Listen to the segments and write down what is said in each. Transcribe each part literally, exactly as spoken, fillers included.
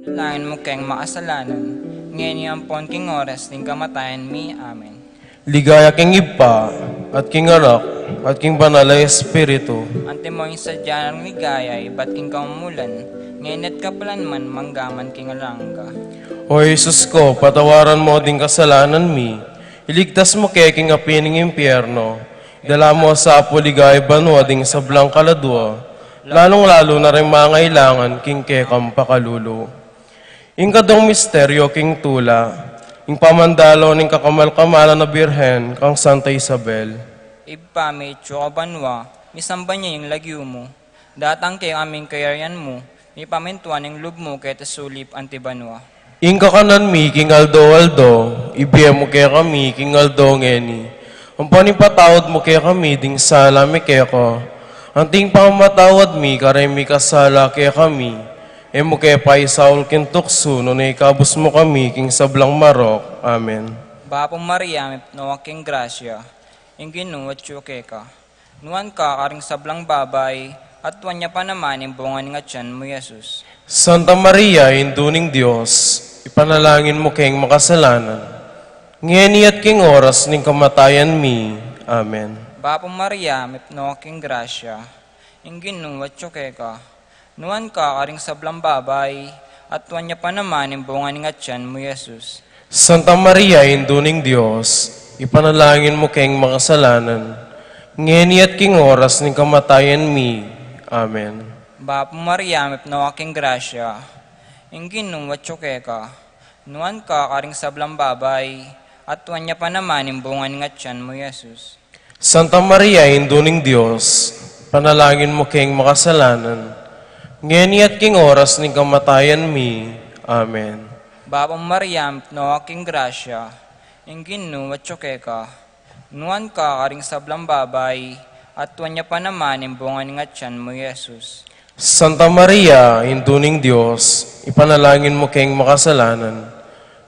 Langin mu keng makasalanan, ngeni ampon king oras ning kamatayan mi. Amen. Ligaya king Ibpa, at king Anak, at king Banal a Espiritu. Antimo ing sadya nang ligaya ibat king kamumulan, ngeni at kapilan man, manggaman king alang angga. O Jesus ko, patawaran mo ding kasalanan mi, iligtas mu ke king api ning impyerno, dala mo sa pu ligaya banua ding sablang kaladua, lalung-lalu na ring mangailangan king kekang pakalulu. Ing kadung misteryo king tula, ing pamandalo ning kakamal-kamalan a Birhen kang Santa Isabel. Ibpa mi, atsu ka banua, misamban ya ing lagyu mu, datang kekami ing kayarian mu, mipamintuan ing lub mu keti sulip anti banua. Ing kakanan mi king aldo-aldo, ibie mu kekami king aldo ngeni. Ampon ipatawad mu kekami ding sala mi keka, anti ing pamamatawad mi kareng mikasala kekami. E mu ke paisaul king tuksu, nune ikabus mu kami king sablang marok. Amen. Bapu Maria, mipnu ka king grasya, ing Ginu atsu keka. Nuan ka karing sablang babai, at nuan ya pa naman ing bunga ning atian mu, Jesus. Santa Maria, Indu ning Dios, ipanalangin mu keng makasalanan, ngeni at king oras ning kamatayan mi. Amen. Bapu Maria, mipnu ka king grasya, ing Ginu atsu keka. Nuan ka karing sablang babai, at nuan ya pa naman ing bunga ning atian mu, Jesus. Santa Maria, Indu ning Dios, ipanalangin mu keng makasalanan, ngeni at king oras ning kamatayan mi. Amen. Bapu Maria, mipnu ka king grasya, ing Ginu atsu keka. Nuan ka karing sablang babai, at nuan ya pa naman ing bunga ning atian mu, Jesus. Santa Maria, Indu ning Dios, panalangin mu keng makasalanan, ngeni at king oras ning kamatayan mi. Amen. Bapu Maria, mipnu ka king grasya, ing Ginu atsu keka. Nuan ka karing sablang babai, at nuan ya pa naman ing bunga ning atian mu, Jesus. Santa Maria, Indu ning Dios, ipanalangin mu keng makasalanan,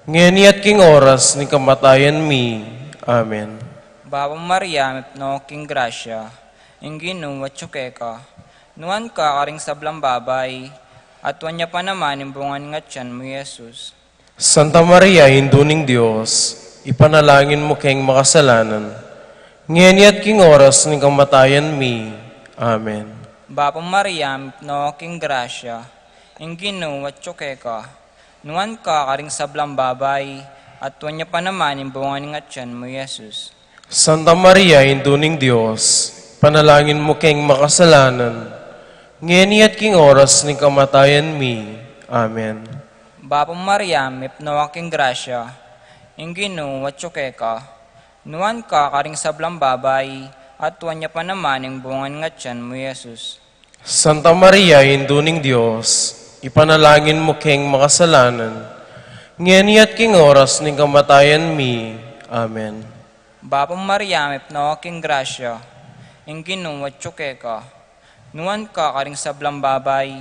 ngeni at king oras ning kamatayan mi. Amen. Bapu Maria, mipnu ka king grasya, ing Ginu atsu keka. Nuan ka karing sablang babai, at nuan ya pa naman ing bunga ning atian mu, Jesus. Santa Maria, Indu ning Dios, ipanalangin mu keng makasalanan, ngeni at king oras ning kamatayan mi. Amen. Bapu Maria, mipnu ka king grasya, ing Ginu atsu keka. Nuan ka karing sablang babai, at nuan ya pa naman ing bunga ning atian mu, Jesus. Santa Maria, Indu ning Dios, panalangin mu keng makasalanan, ngeni at king oras ning kamatayan mi. Amen. Bapu Maria, mipnu ka king grasya, ing Ginu atsu keka. Nuan ka karing sablang babai, at nuan ya pa naman ing bunga ning atian mu, Jesus. Santa Maria, Indu ning Dios, ipanalangin mu keng makasalanan, ngeni at king oras ning kamatayan mi. Amen. Bapu Maria, mipnu ka king grasya, ing Ginu atsu keka. Nuan ka karing sablang babai,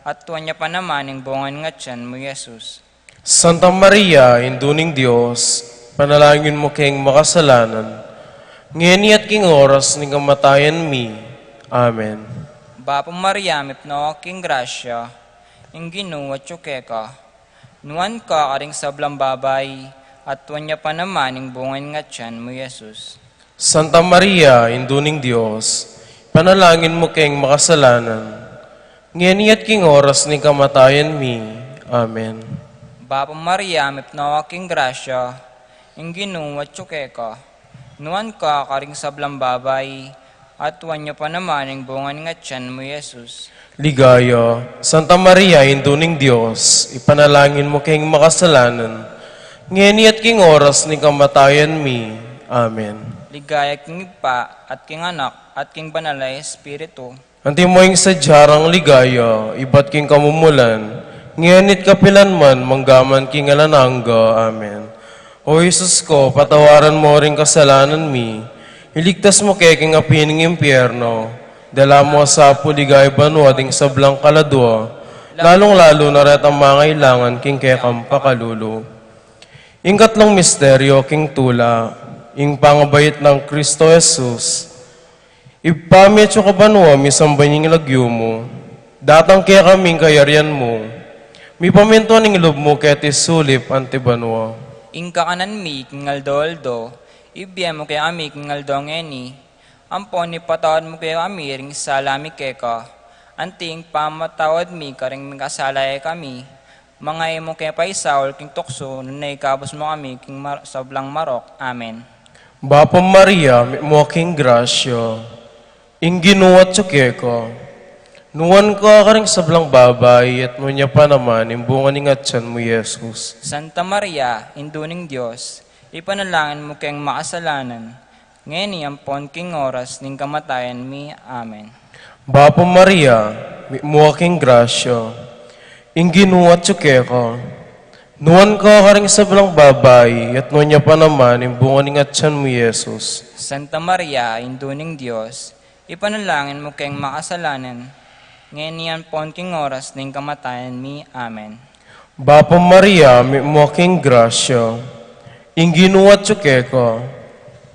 at nuan ya pa naman ing bunga ning atian mu, Jesus. Santa Maria, Indu ning Dios, panalangin mu keng makasalanan, ngeni at king oras ning kamatayan mi. Amen. Bapu Maria, mipnu ka king grasya, ing Ginu atsu keka. Nuan ka karing sablang babai, at nuan ya pa naman ing bunga ning atian mu, Jesus. Santa Maria, Indu ning Dios, panalangin mu keng makasalanan, ngeni at king oras ning kamatayan mi. Amen. Bapu Maria, mipnu ka king grasya, ing Ginu atsu keka. Nuan ka karing sablang babai, at nuan ya pa naman ing bunga ning atian mu, Jesus. Ligaya, Santa Maria, Indu ning Dios, ipanalangin mu keng makasalanan, ngeni at king oras ning kamatayan mi. Amen. Ligaya king Ibpa, at king Anak, at king Banal a Espiritu. Antimo ing sadya rang ligaya, ibat king kamumulan, ngeni at kapilan man, manggaman king alang angga. Amen. O Jesus ko, patawaran mo ring kasalanan mi, iligtas mu ke king api ning impyerno, dala mu sa pu ligaya banua ding sablang kaladua, lalung-lalu na retang mangailangan king kekang pakalulu. Ing katlung misteryo king tula, ing pangabait nang Kristo Jesus. Ibpa mi atsu ka banua, misamban ya ing lagyu mu, datang kekami ing kayarian mu, Mipamintuan ing lub mu keti sulip anti banua. Ing kakanan mi king aldo-aldo, ibie mu kekami king aldo ngeni, ampon ipatawad mu kekami ring sala mi keka, anti ing pamamatawad mi karing mikasala kekami, manga e mu ke paisaul king tuksu, nune ikabus mu kami king mar-, sablang marok. Amen. Bapu Maria, mitmu ka king grasya, ing Ginu atyu keka. Nuan ka karing sablang babai, at nuan ya pa naman ing bunga ning atyan mu, Jesus. Santa Maria, Indu ning Dios, ipanalangin mu keng makasalanan, ngeni ampon king oras ning kamatayan mi. Amen. Bapu Maria, mitmu ka king grasya, ing Ginu atyu keka. Nuan ka karing sablang babai, at nuan ya pa naman ing bunga ning atyan mu, Jesus. Santa Maria, Indu ning Dios, ipanalangin mu keng makasalanan, ngeni ampon king oras ning kamatayan mi. Amen. Bapu Maria, mitmu ka king grasya, ing Ginu atyu keka.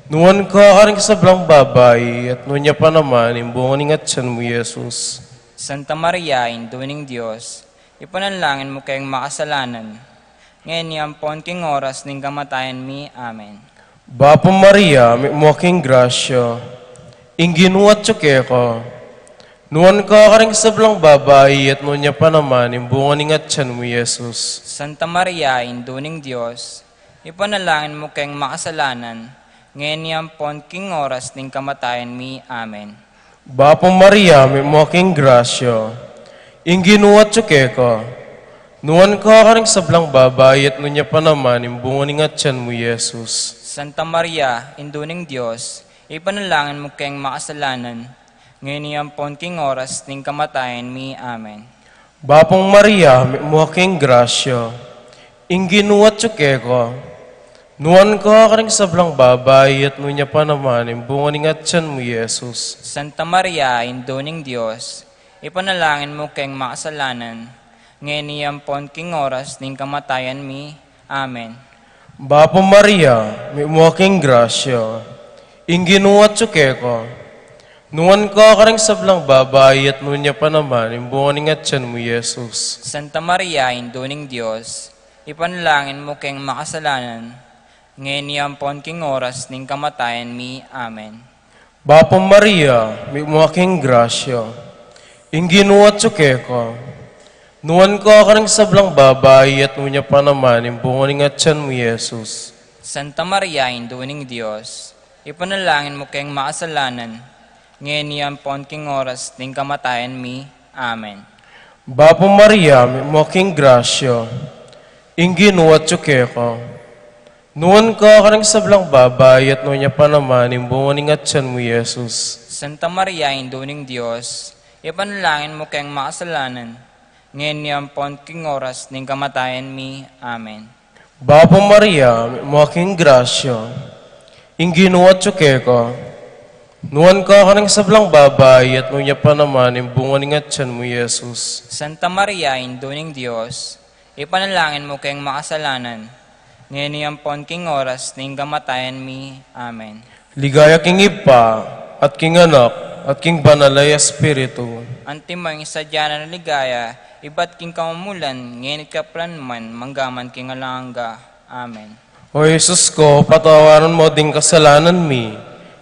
Nuan ka karing sablang babai, at nuan ya pa naman ing bunga ning atyan mu, Jesus. Santa Maria, Indu ning Dios, ipanalangin mu keng makasalanan, ngeni ampon king oras ning kamatayan mi. Amen. Bapu Maria, mitmu ka king grasya, ing Ginu atyu keka. Nuan ka karing sablang babai, at nuan ya pa naman ing bunga ning atyan mu, Jesus. Santa Maria, Indu ning Dios, ipanalangin mu keng makasalanan, ngeni ampon king oras ning kamatayan mi. Amen. Bapu Maria, mitmu ka king grasya, ing Ginu atyu keka. Nuan ka karing sablang babai, at nuan ya pa naman ing bunga ning atyan mu, Jesus. Santa Maria, Indu ning Dios, ipanalangin mu keng makasalanan, ngeni ampon king oras ning kamatayan mi. Amen. Bapu Maria, mitmu ka king grasya, ing Ginu atyu keka. Nuan ka karing sablang babai, at nuan ya pa naman ing bunga ning atyan mu, Jesus. Santa Maria, Indu ning Dios, ipanalangin mu keng makasalanan, ngeni ampon king oras ning kamatayan mi. Amen. Bapu Maria, mitmu ka king grasya, ing Ginu atyu keka. Nuan ka karing sablang babai, at nuan ya pa naman ing bunga ning atyan mu, Jesus. Santa Maria, Indu ning Dios, ipanalangin mu keng makasalanan, ngeni ampon king oras ning kamatayan mi. Amen. Bapu Maria, mitmu ka king grasya, ing Ginu atyu keka. Nuan ka karing sablang babai, at nuan ya pa naman ing bunga ning atyan mu, Jesus. Santa Maria, Indu ning Dios, ipanalangin mu keng makasalanan, ngeni ampon king oras ning kamatayan mi. Amen. Bapu Maria, mitmu ka king grasya, ing Ginu atyu keka. Nuan ka karing sablang babai, at nuan ya pa naman ing bunga ning atyan mu, Jesus. Santa Maria, Indu ning Dios, ipanalangin mu keng makasalanan, ngeni ampon king oras ning kamatayan mi. Amen. Bapu Maria, mitmu ka king grasya, ing Ginu atyu keka. Nuan ka karing sablang babai, at nuan ya pa naman ing bunga ning atyan mu, Jesus. Santa Maria, Indu ning Dios, ipanalangin mu keng makasalanan, ngeni ampon king oras ning kamatayan mi. Amen. Ligaya king Ibpa, at king Anak, at king Banal a Espiritu. Antimo ing sadya na ning ligaya, ibat king kamumulan, ngeni at kapilan man, mangga man king alang angga. Amen. O Jesus ko, patawaran mu ding kasalanan mi,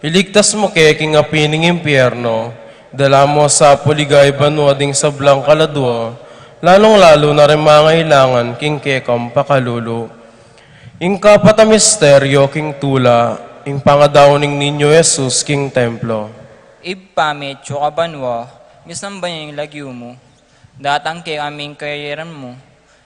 iligtas mu ke king api ning impyerno, idala mu sa pu ligaya banua ding sablang kaladua, lalung-lalu na ring mangailangan king kekang pakalulu. Ing kapat a misteryo king tula, ing pangadaun ning Niño Jesus king templo. Ibpa mi atsu ka banua, misamban ya ing lagyu mu, datang kekami ing kayarian mu,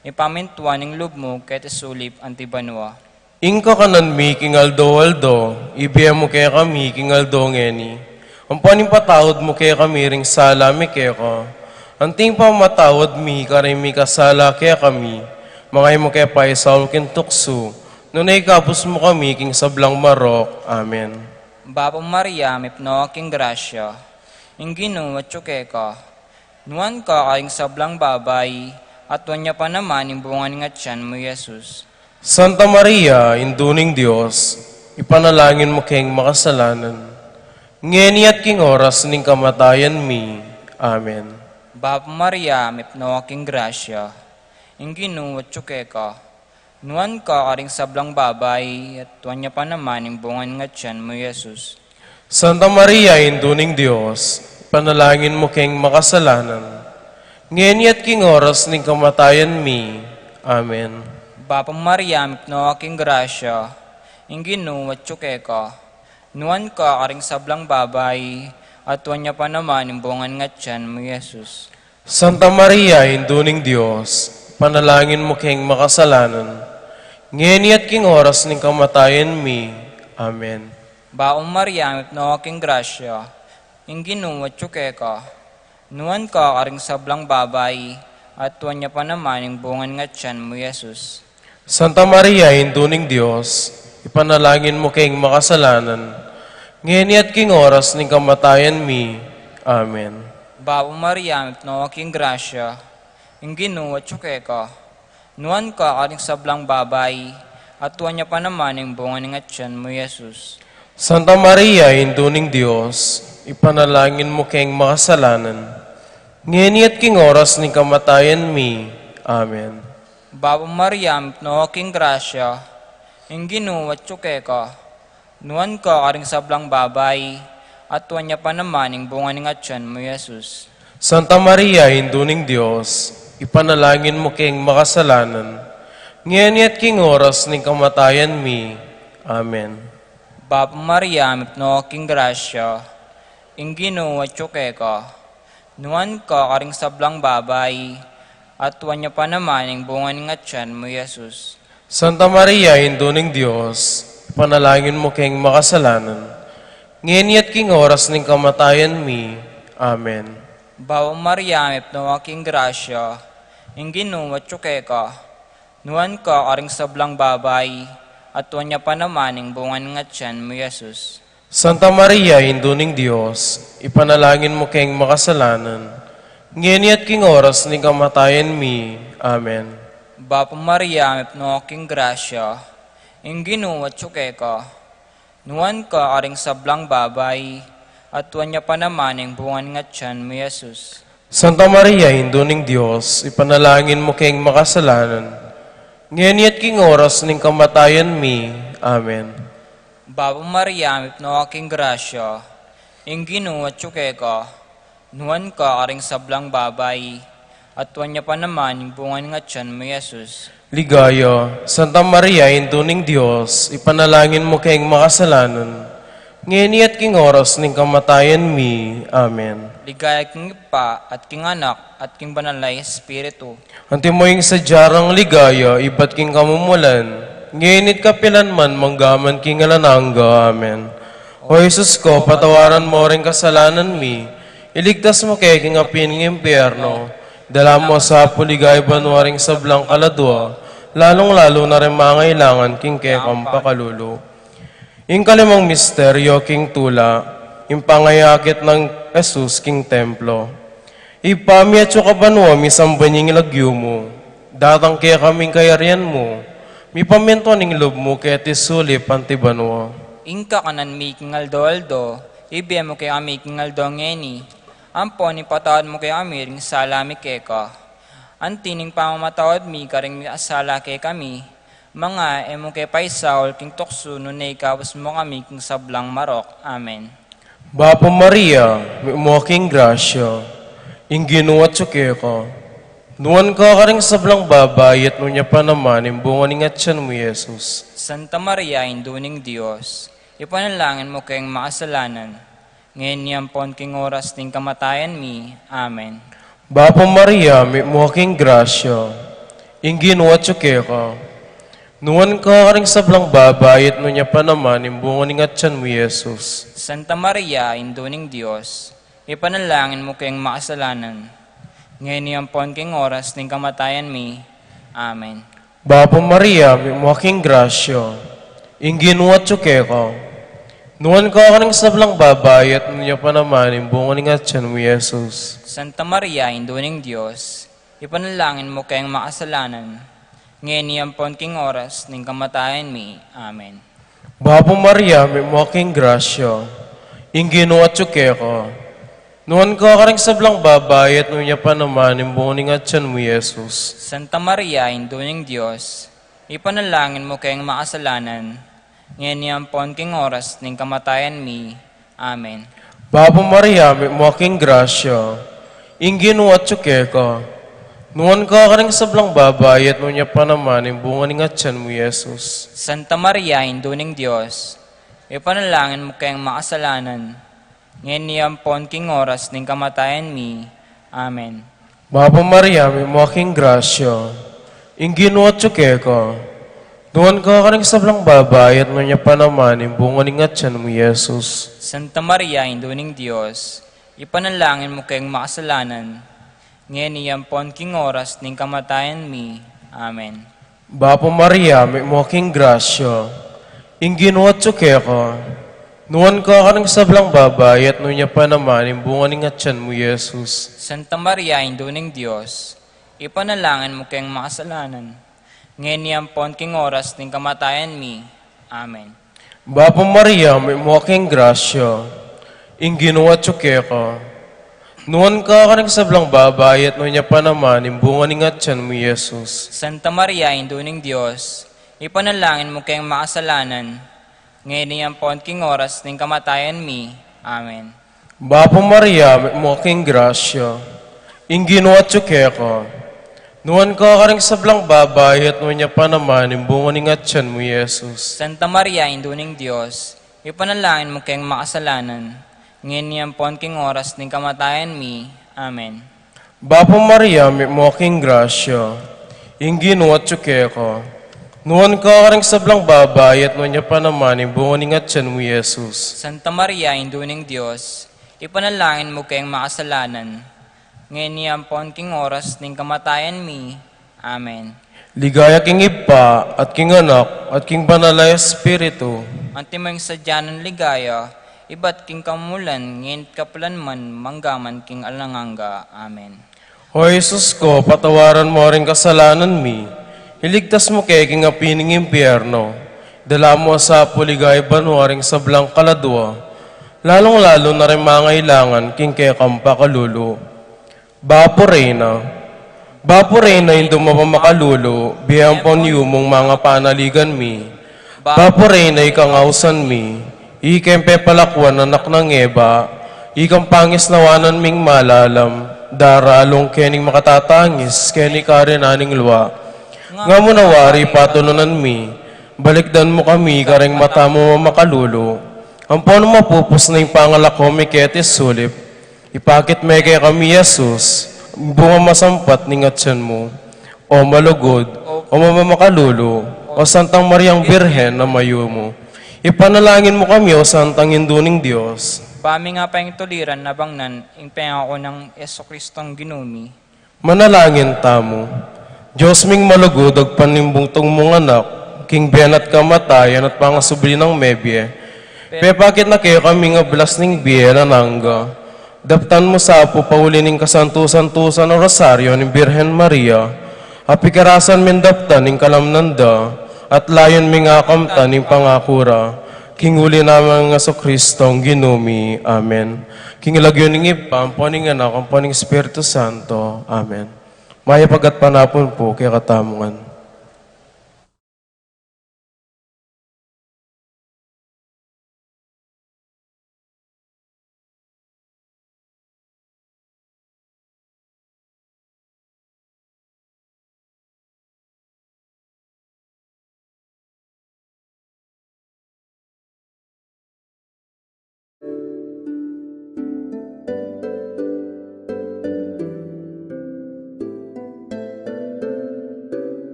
mipamintuan ing lub mu keti sulip anti banua. Ing kakanan mi king aldo-aldo, ibie mu kekami king aldo ngeni. Ampon ipatawad mu kekami ring sala mi keka, anti ing pamamatawad mi karing mikasala kekami. Manga e mu ke paisaul king tuksu, nune ikabus mu kami king sablang marok. Amen. Bapu Maria, mipnu ka king grasya, ing Ginu atsu keka. Nuan ka karing sablang babai, at nuan ya pa naman ing bunga ning atyan mu, Jesus. Santa Maria, Indu ning Dios, ipanalangin mu keng makasalanan, ngeni at king oras ning kamatayan mi. Amen. Bapu Maria, mipnu ka king grasya, Ing Ginu atyu keka. Nuan ka karing sablang babai, at nuan ya pa naman ing bunga ning atyan mu, Jesus. Santa Maria, Indu ning Dios, ipanalangin mu keng makasalanan, ngeni at king oras ning kamatayan mi. Amen. Bapu Maria, mipnu ka king grasya, ing Ginu atyu keka. Nuan ka karing sablang babai, at nuan ya pa naman ing bunga ning atyan mu, Jesus. Santa Maria, Indu ning Dios, ipanalangin mu keng makasalanan, ngeni at king oras ning kamatayan mi. Amen. Bapu Maria, mipnu ka king grasya, ing Ginu atyu keka. Nuan ka karing sablang babai, at nuan ya pa naman ing bunga ning atyan mu, Jesus. Santa Maria, Indu ning Dios, ipanalangin mu keng makasalanan, ngeni at king oras ning kamatayan mi. Amen. Bapu Maria, mipnu ka king grasya, ing Ginu atyu keka. Nuan ka karing sablang babai, at nuan ya pa naman ing bunga ning atyan mu, Jesus. Santa Maria, Indu ning Dios, ipanalangin mu keng makasalanan, ngeni at king oras ning kamatayan mi. Amen. Bapu Maria, mipnu ka king grasya, ing Ginu atyu keka. Nuan ka karing sablang babai, at nuan ya pa naman ing bunga ning atyan mu, Jesus. Santa Maria, Indu ning Dios, ipanalangin mu keng makasalanan, ngeni at king oras ning kamatayan mi. Amen. Bapu Maria, mipnu ka king grasya, ing Ginu atyu keka. Nuan ka karing sablang babai, at nuan ya pa naman ing bunga ning atyan mu, Jesus. Santa Maria, Indu ning Dios, ipanalangin mu keng makasalanan, ngeni at king oras ning kamatayan mi. Amen. Bapu Maria, mipnu ka king grasya, ing Ginu atyu keka. Nuan ka karing sablang babai, at nuan ya pa naman ing bunga ning atyan mu, Jesus. Santa Maria, Indu ning Dios, ipanalangin mu keng makasalanan, ngeni at king oras ning kamatayan mi. Amen. Bapu Maria, mipnu ka king grasya, ing Ginu atyu keka. Nuan ka karing sablang babai, at nuan ya pa naman ing bunga ning atyan mu, Jesus. Santa Maria, Indu ning Dios, ipanalangin mu keng makasalanan, ngeni at king oras ning kamatayan mi. Amen. Bapu Maria, mipnu ka king grasya, ing Ginu atyu keka. Nuan ka karing sablang babai, at nuan ya pa naman ing bunga ning atyan mu, Jesus. Ligaya, Santa Maria, Indu ning Dios, ipanalangin mu keng makasalanan, ngeni at king oras ning kamatayan mi. Amen. Ligaya king Ibpa, at king Anak, at king Banal a Espiritu. Antimo ing sadya rang ligaya ibat king kamumulan, ngeni at kapilan man, mangga man king alang angga. Amen. O Jesus ko, patawaran mo ring kasalanan mi, iligtas mu ke king api ning impyerno, idala mu sa pu king banua ring sablang kaladua, lalung-lalu na ring mangailangan king kekang pakalulu. Ing kalimang misteryo king tula, ing pangayakit nang Jesus king templo. Ibpa mi atsu ka banua, misamban ya ing lagyu mu, datang kekami ing kayarian mu, mipamintuan ing lub mu keti sulip anti banua. Ing kakanan mi king aldo-aldo, ibie mu kekami king aldo ngeni, ampon ipatawad mu kekami ring sala mi keka, anti ning pamamatawad mi karing mikasala kekami, manga e mu ke paisaul king tuksu, nune ikabus mu kami king sablang marok. Amen. Bapu Maria, mitmu ka king grasya, ing Ginu atsu keka. Nuan ka karing sablang babai, at nuan ya pa naman ing bunga ning atyan mu, Jesus. Santa Maria, Indu ning Dios, ipanalangin mu keng makasalanan, ngeni ampon king oras ning kamatayan mi. Amen. Bapu Maria, mitmu ka king grasya, ing Ginu atsu keka. Nuan ka karing sablang babai, at nuan ya pa naman ing bunga ning atyan mu, Jesus. Santa Maria, Indu ning Dios, ipanalangin mu keng makasalanan, ngeni ampon king oras ning kamatayan mi. Amen. Bapu Maria, mitmu ka king grasya, ing Ginu atsu keka. Nuan ka karing sablang babai, at nuan ya pa naman ing bunga ning atyan mu, Jesus. Santa Maria, Indu ning Dios, ipanalangin mu keng makasalanan, ngeni ampon king oras ning kamatayan mi. Amen. Bapu Maria, mitmu ka king grasya, ing Ginu atsu keka. Nuan ka karing sablang babai, at nuan ya pa naman ing bunga ning atian mu, Jesus. Santa Maria, Indu ning Dios, ipanalangin mu keng makasalanan, ngeni ampon king oras ning kamatayan mi. Amen. Bapu Maria, mitmu ka king grasya, ing Ginu atyu keka. Nuan ka karing sablang babai, at nuan ya pa naman ing bunga ning atian mu, Jesus. Santa Maria, Indu ning Dios, ipanalangin mu keng makasalanan, ngeni ampon king oras ning kamatayan mi. Amen. Bapu Maria, mitmu ka king grasya, ing Ginu atyu keka. Nuan ka karing sablang babai, at nuan ya pa naman ing bunga ning atian mu, Jesus. Santa Maria, Indu ning Dios, ipanalangin mu keng makasalanan, ngeni ampon king oras ning kamatayan mi. Amen. Bapu Maria, mitmu ka king grasya, ing Ginu atyu keka. Nuan ka karing sablang babai, at nuan ya pa naman ing bunga ning atian mu, Jesus. Santa Maria, Indu ning Dios, ipanalangin mu keng makasalanan, ngeni ampon king oras ning kamatayan mi. Amen. Bapu Maria, mitmu ka king grasya, ing Ginu atyu keka. Nuan ka karing sablang babai, at nuan ya pa naman ing bunga ning atian mu, Jesus. Santa Maria, Indu ning Dios, ipanalangin mu keng makasalanan, ngeni ampon king oras ning kamatayan mi. Amen. Bapu Maria, mitmu ka king grasya, ing Ginu atyu keka. Nuan ka karing sablang babai, at nuan ya pa naman ing bunga ning atian mu, Jesus. Santa Maria, Indu ning Dios, ipanalangin mu keng makasalanan, ngeni ampon king oras ning kamatayan mi. Amen. Bapu Maria, mitmu ka king grasya, ing Ginu atyu keka. Nuan ka karing sablang babai, at nuan ya pa naman ing bunga ning atian mu, Jesus. Santa Maria, Indu ning Dios, ipanalangin mu keng makasalanan, ngeni ampon king oras ning kamatayan mi. Amen. Ligaya king Ibpa, at king Anak, at king Banal a Espiritu. Antimo ing sadya nang ligaya, ibat king kamumulan, ngeni't kapilan man, manggaman king alang angga. Amen. O Jesus ko, patawaran mu ring kasalanan mi, iligtas mu ke king api ning impyerno, idala mu sa pu king banua ring sablang kaladua, lalung-lalu na ring mangailangan king kekang pakalulu. Bapu Reyna, Bapu Reyna, Indu mapamakalulu, bie ampon yumung manga panaligan mi. Bapu Reyna, ikang ausan mi, ikeng pepalakuan anak nang Eva, ikang pangisnawanan ming malalam, daralung ke ning makatatangis keni karinan ning lua. Nga mu na wari patulunan mi, balikdan mu kami karing mata mu mamakalulu, ampon mapupus na ing pangalako mi keti sulip. Ipakit me kekami i Jesus, bungang masampat ning atian mu. O malugud, o mapamakalulu, o Santang Mariang Birhen a mayumu, ipanalangin mu kami, o Santang Indu ning Dios. Ba mi nga paintuliran a bangnan ing pengaku nang Jesucristong Ginu mi. Manalangin tamu. Dios ming malugud, agpang ning bugtung mung Anak, king bie na at kamatayan at pangasubli nang mebie, pepakit na kekami ing ablas ning bie alang angga. Daptan mu sa pu pauli ning kasantu-santusan a Rosario ning Birhen Maria, a pikarasan ming daptan ing kalamnan da, at layun ming akamtan ing pangaku ra, king uli na nang Jesucristong Ginu mi. Amen. King lagyu ning Ibpa, ampo ning Anak, ampo ning Espiritu Santo. Amen. Mayap a gatpanapun pu kekatamu ngan.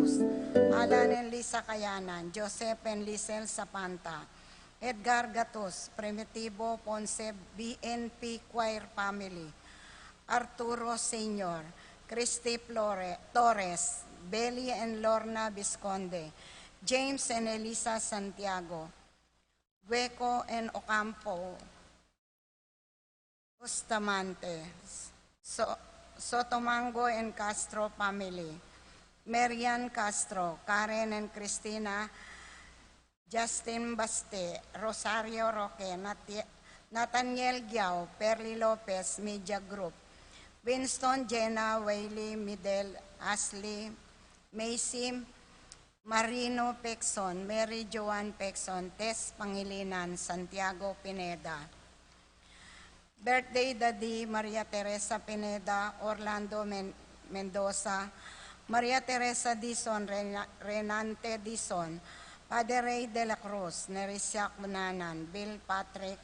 Alan and Lisa Kayanan, Joseph and Lisel Sapanta, Edgar Gatus, Primitivo Ponce, B N P Choir family, Arturo Senior, Christy Flore-, Torres, Belly and Lorna Visconde, James and Elisa Santiago, Gueco and Ocampo, Bustamante, So-, Sotomango and Castro family, Marian Castro, Karen and Christina, Justin Baste, Rosario Roque, Nati-, Nathaniel Giao, Perly Lopez, Media Group, Winston, Jenna, Whaley, Midel, Ashley, Macy, Marino Pexon, Mary Joan Pexon, Tess Pangilinan, Santiago Pineda. Birthday Daddy Maria Teresa Pineda, Orlando Men-, Mendoza, Maria Teresa Dizon, Rena-, Renante Dizon, Padre Ray de la Cruz, Nerissa Cunanan, Bill Patrick,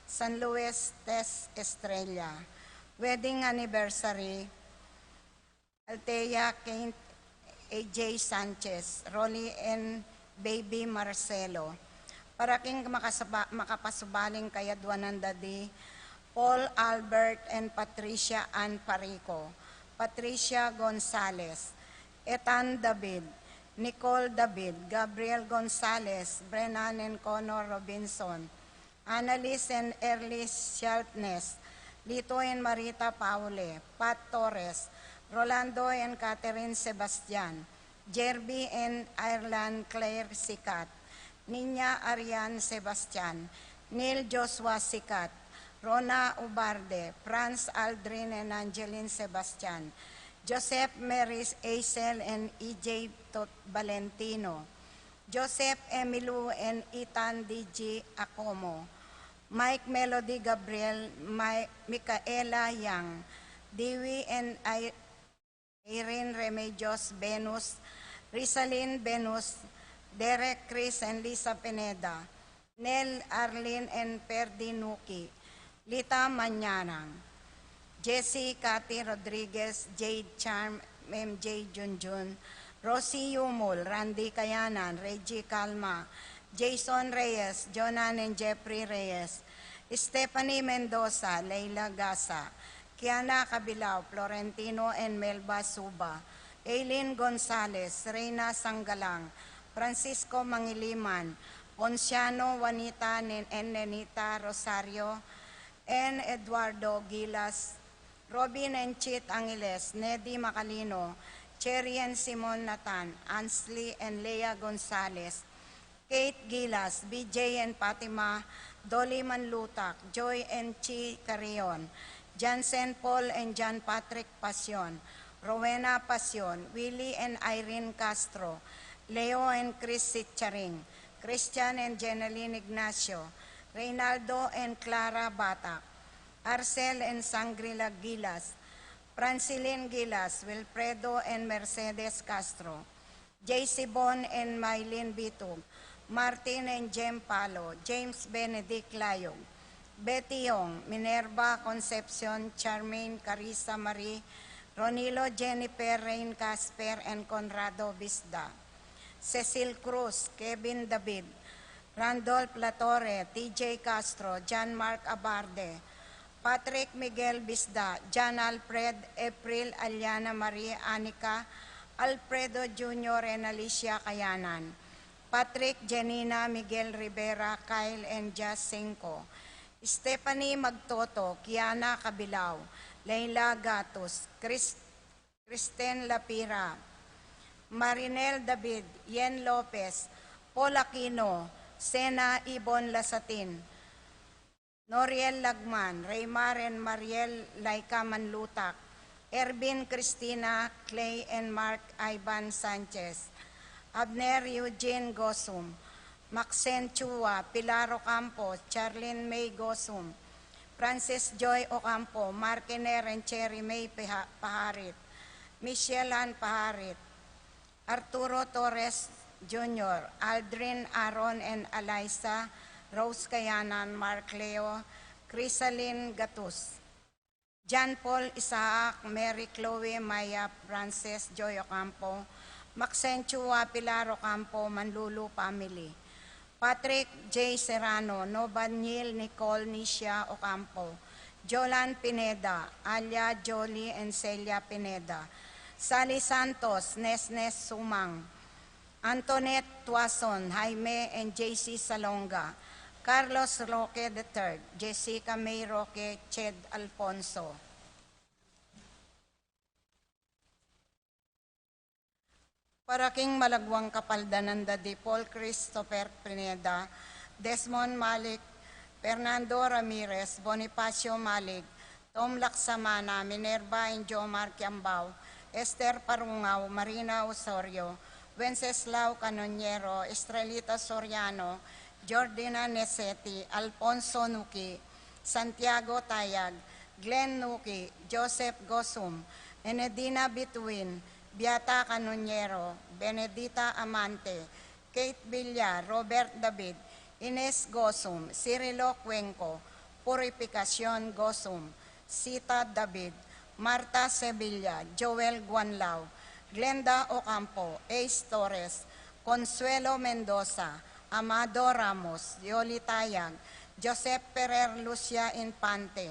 San Luis, Tess Estrella. Wedding anniversary, Althea Kent, A J Sanchez, Rolly and Baby Marcelo. Para king makasaba-, makapasubaling kayadwanan Daddy, Paul Albert and Patricia Ann Parico, Patricia Gonzalez, Ethan David, Nicole David, Gabriel Gonzalez, Brennan and Connor Robinson, Annalise and Erly Sharpness, Lito and Marita Paule, Pat Torres, Rolando and Catherine Sebastian, Jerby and Ireland Claire Sikat, Nina Arian Sebastian, Neil Joshua Sikat, Rona Ubarde, Franz Aldrin and Angeline Sebastian, Joseph Maris Aisel and E J Tot-, Valentino, Joseph Emilu and Ethan D G Acomo, Mike Melody Gabriel, Mi-, Micaela Yang, Dewey and I-, Irene Remedios Venus, Rizalin Venus, Derek Chris and Lisa Pineda, Nel Arlene and Perdi Nuki, Lita Mañanang, Jessie Cathy Rodriguez, Jade Charm, M J Junjun, Rosie Yumul, Randy Kayanan, Reggie Calma, Jason Reyes, Jonan and Jeffrey Reyes, Stephanie Mendoza, Leila Gasa, Kiana Cabilao, Florentino and Melba Suba, Aileen Gonzalez, Reina Sanggalang, Francisco Mangiliman, Ponciano Juanita Nen-, and Nenita Rosario, and Eduardo Gilas, Robin and Chit Angeles, Nedi Macalino, Cherry and Simon Nathan, Ansley and Leah Gonzalez, Kate Gilas, B J and Fatima, Dolly Manlutak, Joy and Chi Carrion, Jansen Paul and John Patrick Pasion, Rowena Pasion, Willie and Irene Castro, Leo and Chris Sitcharing, Christian and Jeneline Ignacio, Reynaldo and Clara Batak, Arcel and Sangrila Gilas, Francilin Gilas, Wilfredo and Mercedes Castro, J C Bon and Mylene Bitug, Martin and Jem Palo, James Benedict Layog, Betty Yong, Minerva Concepcion, Charmaine Carissa Marie, Ronilo Jennifer Rain Casper and Conrado Bisda, Cecil Cruz, Kevin David, Randolph Latorre, T J Castro, John Mark Abarde, Patrick Miguel Bisda, John Alfred, April Aliana Marie Anica, Alfredo Junior and Alicia Kayanan, Patrick, Jenina, Miguel Rivera, Kyle and Jazz Cinco, Stephanie Magtoto, Kiana Cabilao, Leila Gatus, Chris-, Kristen Lapira, Marinel David, Yen Lopez, Paul Aquino, Sena Ibon Lasatin, Noriel Lagman, Raymar and Mariel Laika Manlutak, Ervin Cristina, Clay and Mark Ivan Sanchez, Abner Eugene Gosum, Maxen Chua, Pilar Ocampo, Charlene May Gosum, Francis Joy Ocampo, Markiner and Cherry May Piha-, Paharit, Michelle Ann Paharit, Arturo Torres Junior, Aldrin Aaron and Eliza Rose Kayanan, Mark Leo, Crisalin Gatus, John Paul Isaac, Mary Chloe Maya, Frances Joy Ocampo, Maxencio Apilar Ocampo, Manlulu family. Patrick J Serrano, Nobanyil Nicole Nicia Ocampo, Jolan Pineda, Alia Jolie and Celia Pineda, Sally Santos, Nesnes Sumang, Antoinette Tuason, Jaime and J C Salonga, Carlos Roque the third, Jessica May Roque, Ched Alfonso. Para king malagwang kapaldanan da di Paul Christopher Pineda, Desmond Malik, Fernando Ramirez, Bonifacio Malik, Tom Laksamana, Minerva and Jomar Kiambao, Esther Parungao, Marina Osorio, Wenceslao Canonero, Estrelita Soriano, Jordina Neseti, Alfonso Nuki, Santiago Tayag, Glenn Nuki, Joseph Gosum, Enedina Bituin, Beata Canonero, Benedita Amante, Kate Villar, Robert David, Ines Gosum, Cirilo Cuenco, Purificacion Gosum, Sita David, Marta Sevilla, Joel Guanlao, Glenda Ocampo, Ace Torres, Consuelo Mendoza, Amado Ramos, Yoli Tayag, Joseph Ferrer, Lucia Infante,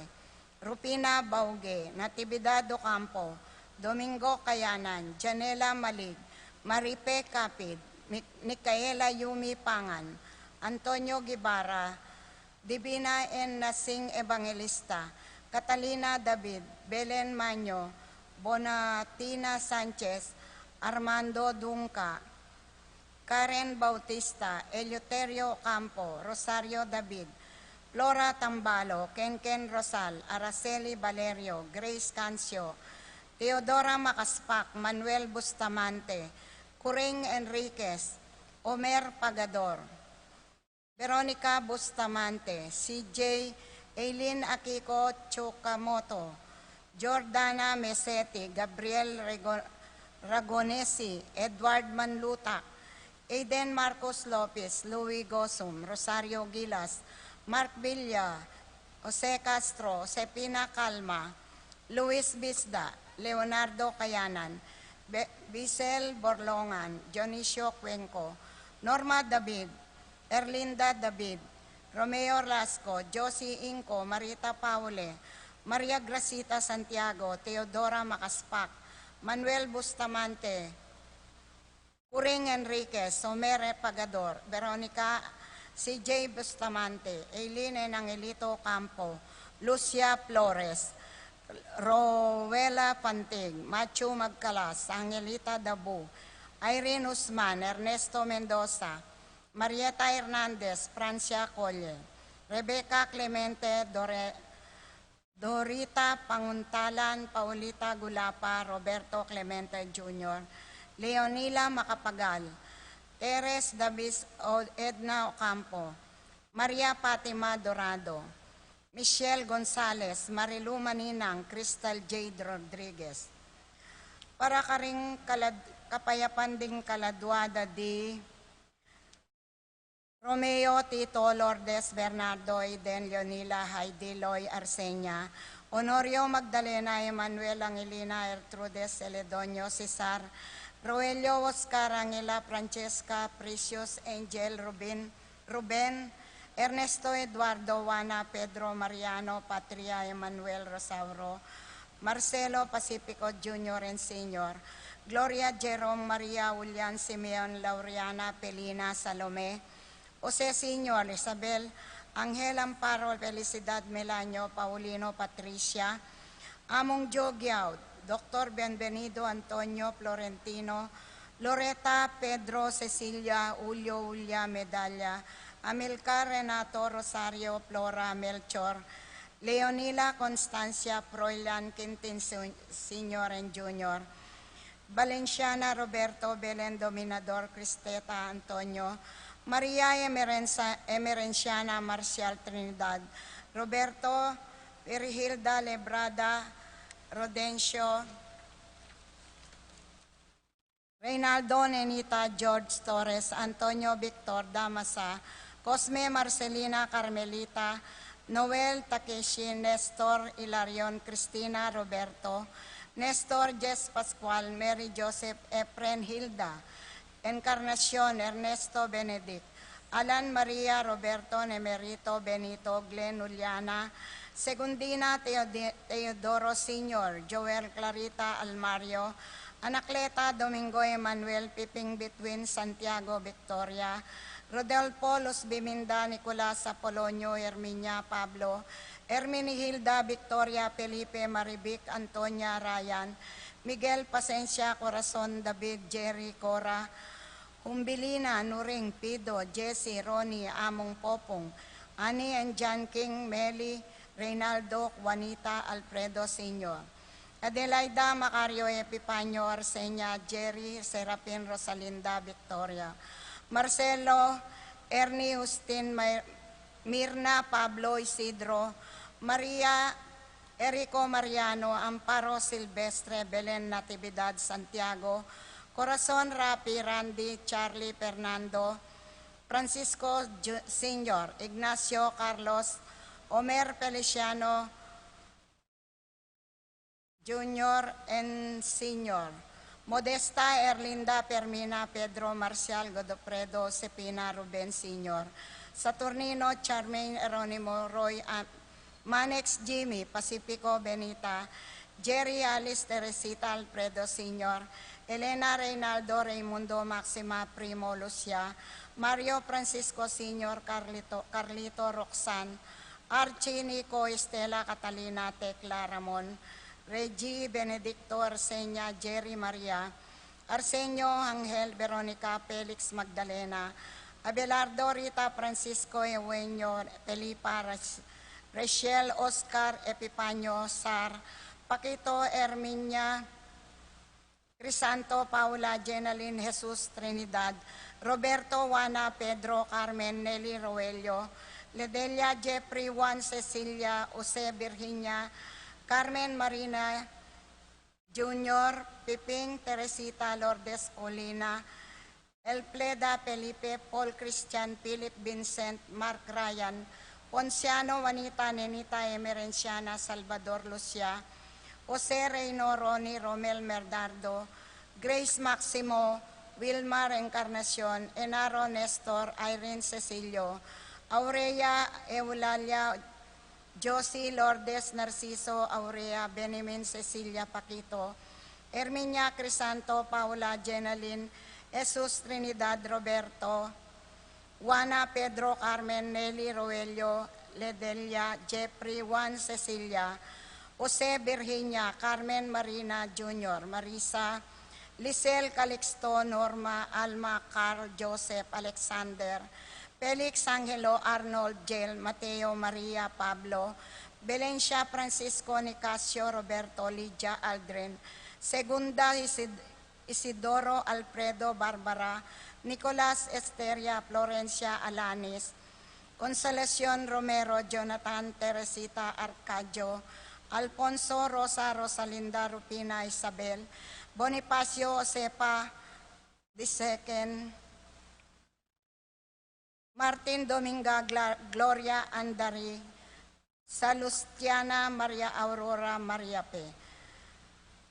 Rufina Bauge, Natividad Ocampo, Domingo Kayanan, Janela Malig, Maripe Capid, Mi-, Micaela Yumi Pangan, Antonio Guevara, Divina N Nasing Evangelista, Catalina David, Belen Maño, Bonatina Sanchez, Armando Dunca, Karen Bautista, Eleuterio Ocampo, Rosario David, Flora Tambalo, Kenken Rosal, Araceli Valerio, Grace Cancio, Teodora Macaspac, Manuel Bustamante, Kuring Enriquez, Omer Pagador, Veronica Bustamante, C J, Aileen Akiko Chukamoto, Jordana Meseti, Gabriel Rego-, Ragonesi, Edward Manlutak, Aiden Marcos Lopez, Louis Gosum, Rosario Gilas, Mark Villa, Jose Castro, Josefina Calma, Luis Bisda, Leonardo Kayanan, Be-, Bisel Borlongan, Dionisio Cuenco, Norma David, Erlinda David, Romeo Lasco, Josie Inco, Marita Paule, Maria Gracita Santiago, Teodora Macaspac, Manuel Bustamante, Kuring Enriquez, Somere Pagador, Veronica, C J Bustamante, Aileen and Angelito Ocampo, Lucia Flores, Rowela Fantig, Matthew Magcalas, Angelita Dabu, Irene Usman, Ernesto Mendoza, Marieta Hernandez, Francia Colle, Rebecca Clemente, Dore-, Dorita Panguntalan, Paulita Gulapa, Roberto Clemente Junior, Leonila Macapagal, Teres Davis, O-, Edna Ocampo, Maria Fatima Dorado, Michelle Gonzalez, Marilu Maninang, Crystal Jade Rodriguez. Para karing kalad-, kapayapan ding kaladua da di Romeo, Tito, Lourdes, Bernardo, Aiden, Leonila, Heidi, Loy, Arsenia, Honorio, Magdalena, Emmanuel, Angelina, Ertrude, Celedonio, Cesar, Roelio, Oscar, Angela, Francesca, Precious, Angel, Rubin, Ruben, Ernesto, Eduardo, Juana, Pedro, Mariano, Patria, Emmanuel, Rosauro, Marcelo, Pacifico Junior and Senior, Gloria, Jerome, Maria, Julian, Simeon, Laureana, Pelina, Salome, Jose Senior, Isabel, Angel, Amparo, Felicidad, Melanio, Paulino, Patricia, Among Joe Giaud, Doctor Bienvenido, Antonio, Florentino, Loreta, Pedro, Cecilia, Julio, Julia, Medalla, Amilcar, Renato, Rosario, Flora, Melchor, Leonila, Constancia, Froilan, Quintin Su-, Senior and Junior, Valenciana, Roberto, Belen, Dominador, Cristeta, Antonio, Maria, Emerenza-, Emerenciana, Marcial, Trinidad, Roberto, Virgilda, Lebrada, Rodencio, Reynaldo, Nenita, George, Torres, Antonio, Victor, Damasa, Cosme, Marcelina, Carmelita, Noel, Takeshi, Nestor, Hilarion, Cristina, Roberto, Nestor Jess Pascual, Mary Joseph, Efren Hilda, Encarnacion Ernesto Benedict, Alan Maria Roberto Nemerito Benito Glenn Uliana, Segundina Teode-, Teodoro Senior, Joel Clarita Almario, Anacleta Domingo Emmanuel Piping Between Santiago Victoria, Rodolfo Luz Biminda Nicolas Apolonio Herminia Pablo, Herminihilda Victoria Felipe Marivic Antonia Ryan, Miguel Pasencia Corazon David Jerry Cora, Humbilina Nuring Pido Jesse Ronnie Among Popong, Annie and John King Meli Reynaldo Juanita Alfredo Senior, Adelaida Macario Epifanio Arsenia Jerry Serafin Rosalinda Victoria, Marcelo Ernie Justin May- Mirna Pablo Isidro, Maria Erico Mariano, Amparo Silvestre, Belen Natividad Santiago, Corazon Rapi Randy Charlie Fernando, Francisco Ju- Senior, Ignacio Carlos, Omer Feliciano, Junior and Senior, Modesta Erlinda Fermina Pedro Marcial Godofredo Sepina Ruben Senior, Saturnino Charmaine Eronimo Roy, ah, Manex Jimmy Pacifico Benita, Jerry Alice Teresita Alfredo Senior, Elena Reynaldo Raymundo Maxima Primo Lucia, Mario Francisco Senior Carlito, Carlito Roxanne, Archie Nico Estela Catalina Tecla Ramon, Reggie Benedicto Arsenia Jerry Maria, Arsenio Angel Veronica Felix Magdalena, Abelardo Rita Francisco Eugenio Felipa Ras- Rachel Oscar Epifanio Sar, Paquito Herminia Crisanto Paula Jenalyn Jesus Trinidad, Roberto Juana Pedro Carmen Nelly Roelio, Ledelia Jeffrey Juan Cecilia Jose Virginia Carmen Marina Junior, Piping Teresita Lourdes Paulina, Elfleda Felipe Paul Christian Philip Vincent Mark Ryan, Ponciano Juanita Nenita Emerenciana Salvador Lucia, Jose Reino Ronnie Romel Bernardo, Grace Maximo, Wilmar Encarnacion, Enaro Nestor, Irene Cecilio, Aurea Eulalia, Josie Lourdes Narciso Aurea Benjamin Cecilia Paquito, Herminia Crisanto Paula Jenalyn Jesus Trinidad Roberto, Juana Pedro Carmen Nelly Roelio Ledelia Jeffrey Juan Cecilia Jose Virginia Carmen Marina Junior Marisa Lisel Calixto Norma Alma Carl Joseph Alexander Felix Angelo Arnold Jel Mateo Maria Pablo Belencia Francisco Nicasio Roberto Lydia Aldrin Segunda Isid- Isidoro Alfredo Barbara Nicolas Esteria Florencia Alanis Consolacion Romero Jonathan Teresita Arcadio Alfonso Rosa Rosalinda Rufina Isabel Bonifacio Josefa the second Martin Dominga Gla- Gloria Andari Salustiana Maria Aurora Maria Pe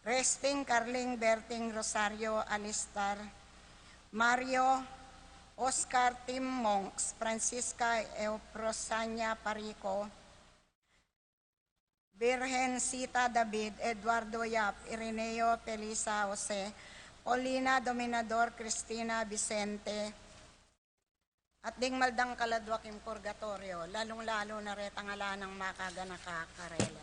Resting Carling Berting Rosario Alistar Mario Oscar Tim Monks Francisca Euprosania Parico Virgen Sita David Eduardo Yap Irineo Felisa Jose Paulina Dominador Cristina Vicente at ding maldang kaladwa king purgatorio, lalung-lalu na retang ala nang makaganaka karela.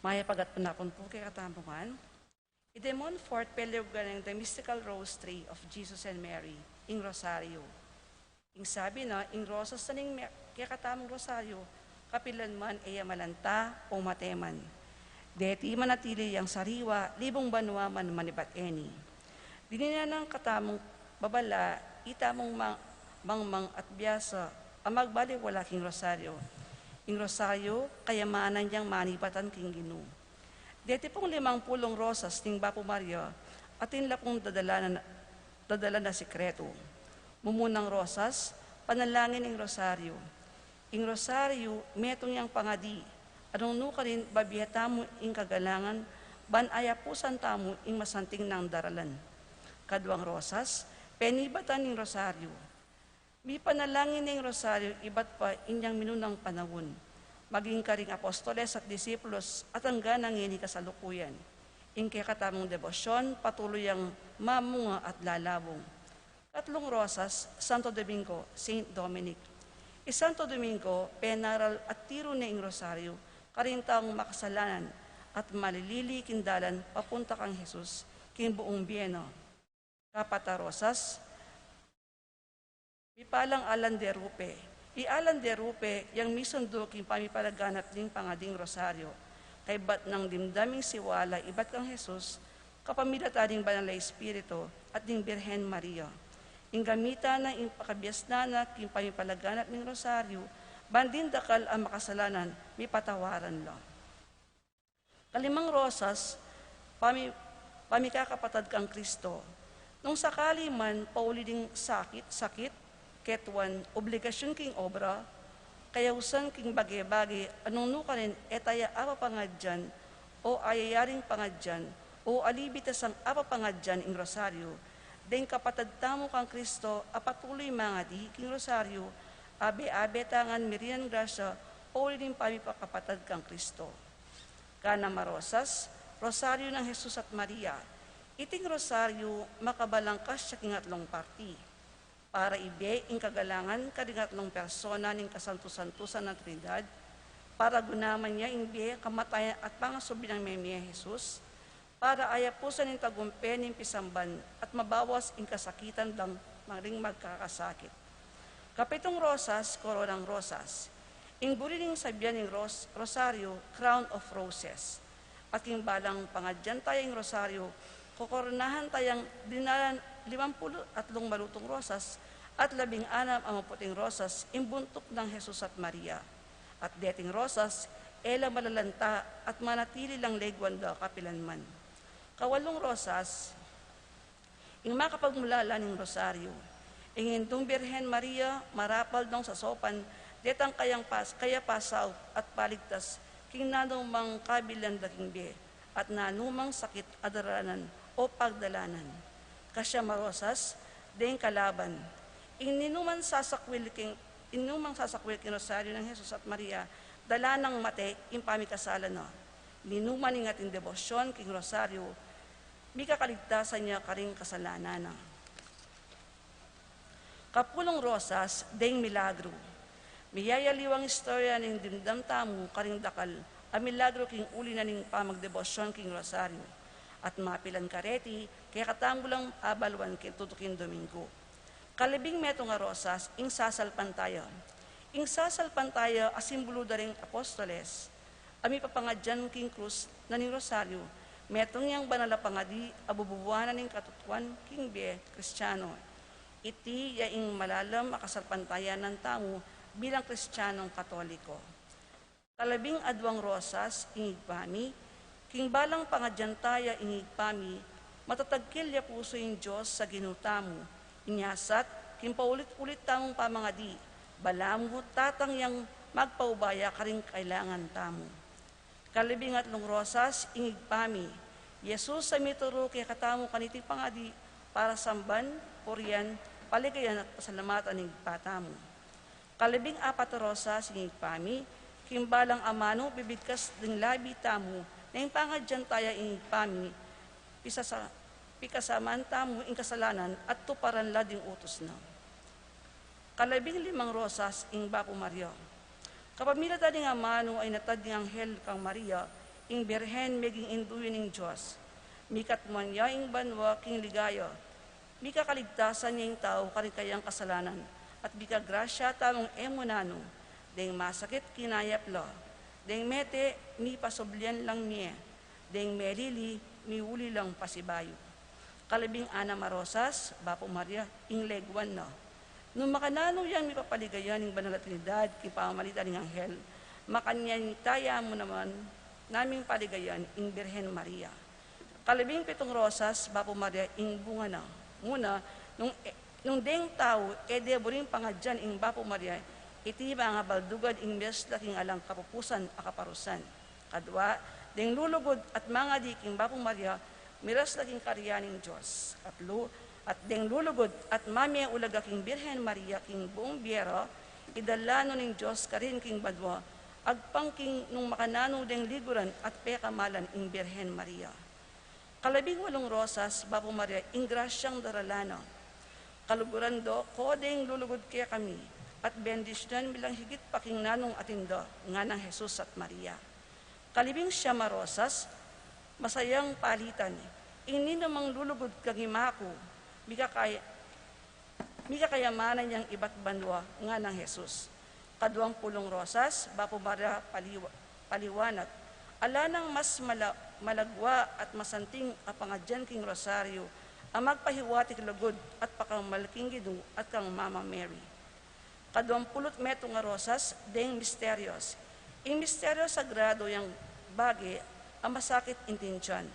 Mayap a gatpanapun pu kekatamu ngan. Ide Montfort, peliugan ing The Mystical Rose Tree of Jesus and Mary, ing Rosario. Ing sabi na, ing rosas na ning me- kekatamung Rosario, kapilan man e ya malanta o mate man. Deti manatili yang sariwa, libung banua man manibat eni. Dininan nang katamung babala, itamung mang- mangmang at biasa, a magbaliwala king rosaryo. Ing rosaryo, kayamanan yang manibatan king Ginu. Deti pung limang pulung rosas ning Bapu Maria, atin la pung dadala na, dadala na sikretu. Mumunang rosas, panalangin ing rosaryo. Ing rosaryo, metung yang pangadi, a nung nukarin babie tamu ing kagalangan, ban ayapusan tamu ing masanting nang daralan. Kaduang rosas, penibatan ing rosaryo. Mipanalangin ing rosaryo ibat pa inyang minunang panaun, maging karing apostoles at disipulos at angga na ngeni kasalukuyan. Ing kekatamung debosyon patuloy yang mamunga at lalabung. Katlung rosas, Santo Domingo, Saint Dominic. I Santo Domingo, penaral at tiru ne ing rosaryo karing taung makasalanan at malilili king dalan papunta kang Jesus king buung bie na. Kapat a rosas, mipalang Alan de Rupe. I Alan de Rupe yang misundu king pamipalaganap ning pangading rosaryo, kaybat nang dimdam ing siwala ibat kang Jesus, kapamilatan ning Banal a Espiritu at ning Birhen Maria. Ing gamitan na ing pakabiasnan na king pamipalaganap ning rosaryo, ban ding dakal a makasalanan mipatawaran la. Kalimang rosas, pami-, pamikakapatad kang Kristo. Nung sakali man pauli ding sakit, sakit, ketuan, obligasyun king obra, kayausan king bage-bage, a nung nukarin e taya apapangadyan, o ayayaring pangadyan, o alibitasang apapangadyan ing rosaryo, deng kapatad tamu kang Kristo a patuloy mangadi king rosaryo, abe-abe ta ngan mirinan grasya, pauli ding pamikakapatad kang Kristo. Kanam a rosas, Rosaryo nang Jesus at Maria. Iting rosaryo makabalangkas ya king atlung parti. Para ibie ing kagalangan karing atlung persona ning kasantu-santusan a Trinidad, para gunaman ya ing bie, kamatayan at pangasubli nang memie Jesus, para ayapusan ing tagumpe ning pisamban at mabawas ing kasakitan dang maring magkakasakit. Kapitung rosas, koronang rosas. Ing buri ning sabian ning ros-, rosaryo, crown of roses. At king balang pangadyan taya ing rosaryo, kokoronahan tayang dinalan limampulu't atlung malutung rosas at labing-anam a maputing rosas, ing buntuk nang Jesus at Maria. At deting rosas, e la malalanta at manatili lang leguan da kapilanman. Kawalung rosas, ing makapagmulala ning rosaryo. Ing Indung Birhen Maria, marapal nong sasaupan detang kayang pas-, kayapasaup at paligtas king nanumang kabilan da king bie, at nanumang sakit a daranan o pagdalanan. Kasyam a rosas, deng kalaban. Ing ninuman sasakwil king, ing ninuman sasakwil king rosaryo nang Jesus at Maria, dala nang mate ing pamikasala na. Ninuman ing ating debosyon king rosaryo, mikakaligtasan ya karing kasalanan na. Kapulung rosas, deng milagru. Miyayaliwang istorya ning dimdam tamu karing dakal a milagru king uli na ning pamagdebosyon king rosaryo. At mapilan kareti, kekatamu lang abaluan king tutuking Domingo. Kalibing metung a rosas, ing sasalpantaya. Ing sasalpantaya a simbulu da ring apostoles a mipapangadyan king krus na ning rosaryo, metung yang banal a pangadi a bubuanan ning katutuan king bie Kristiano. Iti ya ing malalam a kasalpantayanan tamu bilang Kristianong Katoliko. Kalabing aduang rosas, ing Ibpa mi, king balang pangadyan taya, ing Ibpa mi, matatagkil ya pusu ing Dios sa Ginu tamu, inya sat, king paulit-ulit tamung pamangadi, balamu tatang yang magpaubaya karing kailangan tamu. Kalabing atlung rosas, ing Ibpa mi, Jesus a mituru kekatamu kaniting pangadi para samban, purian, paligayan at pasalamatan ing Ibpa tamu. Kalabing apat a rosas, ing Ibpa mi, king balang amanu bibigkas ding labi tamu, neng pangadyan taya ing Ibpa mi, pisasa-, pikasamaan tamu ing kasalanan at tuparan la ding utus na. Kalabing limang rosas, ing Bapu Maria. Kapamilatan ning amanu a inatad ning anghel kang Maria, ing Birhen meging indu ya ning Dios. Mikatmuan ya ing banua king ligaya, mikakaligtasan ya ing tau karing kayang kasalanan, at mikagrasya tamung e mu nanu, deng masakit kinayap la, deng mete mipasublian lang mie, deng melili miuli lang pasibayu. Kalabing anam a rosas, Bapu Maria, ing leguan na. Nung makananu yang mipapaligayan ing Banal a Trinidad king pamamagitan ning anghel, makanyan taya mu naman naming paligayan ing Birhen Maria. Kalabing pitung rosas, Bapu Maria ing bunga na. Muna, nung, nung deng tau e de buring pangadyan ing Bapu Maria, iti mangabaldugan ing miras la king alang kapupusan a kaparusan. Kadua, deng lulugud at mangadi king Bapu Maria, miras la king karian ning Dios. Katlu, at deng lulugud at mamie ulaga king Birhen Maria king buung bie ra, idala no ning Dios karin king banua, agpang king nung makananu deng liguran at pekamalan ing Birhen Maria. Kalabing walung rosas, Bapu Maria, ing grasyang darala na. Kaluguran do ko deng lulugud kekami, at bendisyunan mi lang higit pa king nanung atin da, nganang Jesus at Maria. Kalibing siyam a rosas, masayang palitan, ing ninumang lulugud kang ima ku, mikakaya, mikakayamanan yang ibat banua, nganang Jesus. Kaduang pulung rosas, Bapu Maria paliwa-, paliwanag. Ala nang mas mala-, malagwa at masanting a pangadyan king rosaryo, a magpahiwatig lugud at pakamal king Ginu at kang Mama Mary. Kaduang pulu't metung a rosas, deng misterios. Ing misteryo sagrado yang bage a masakit intindian.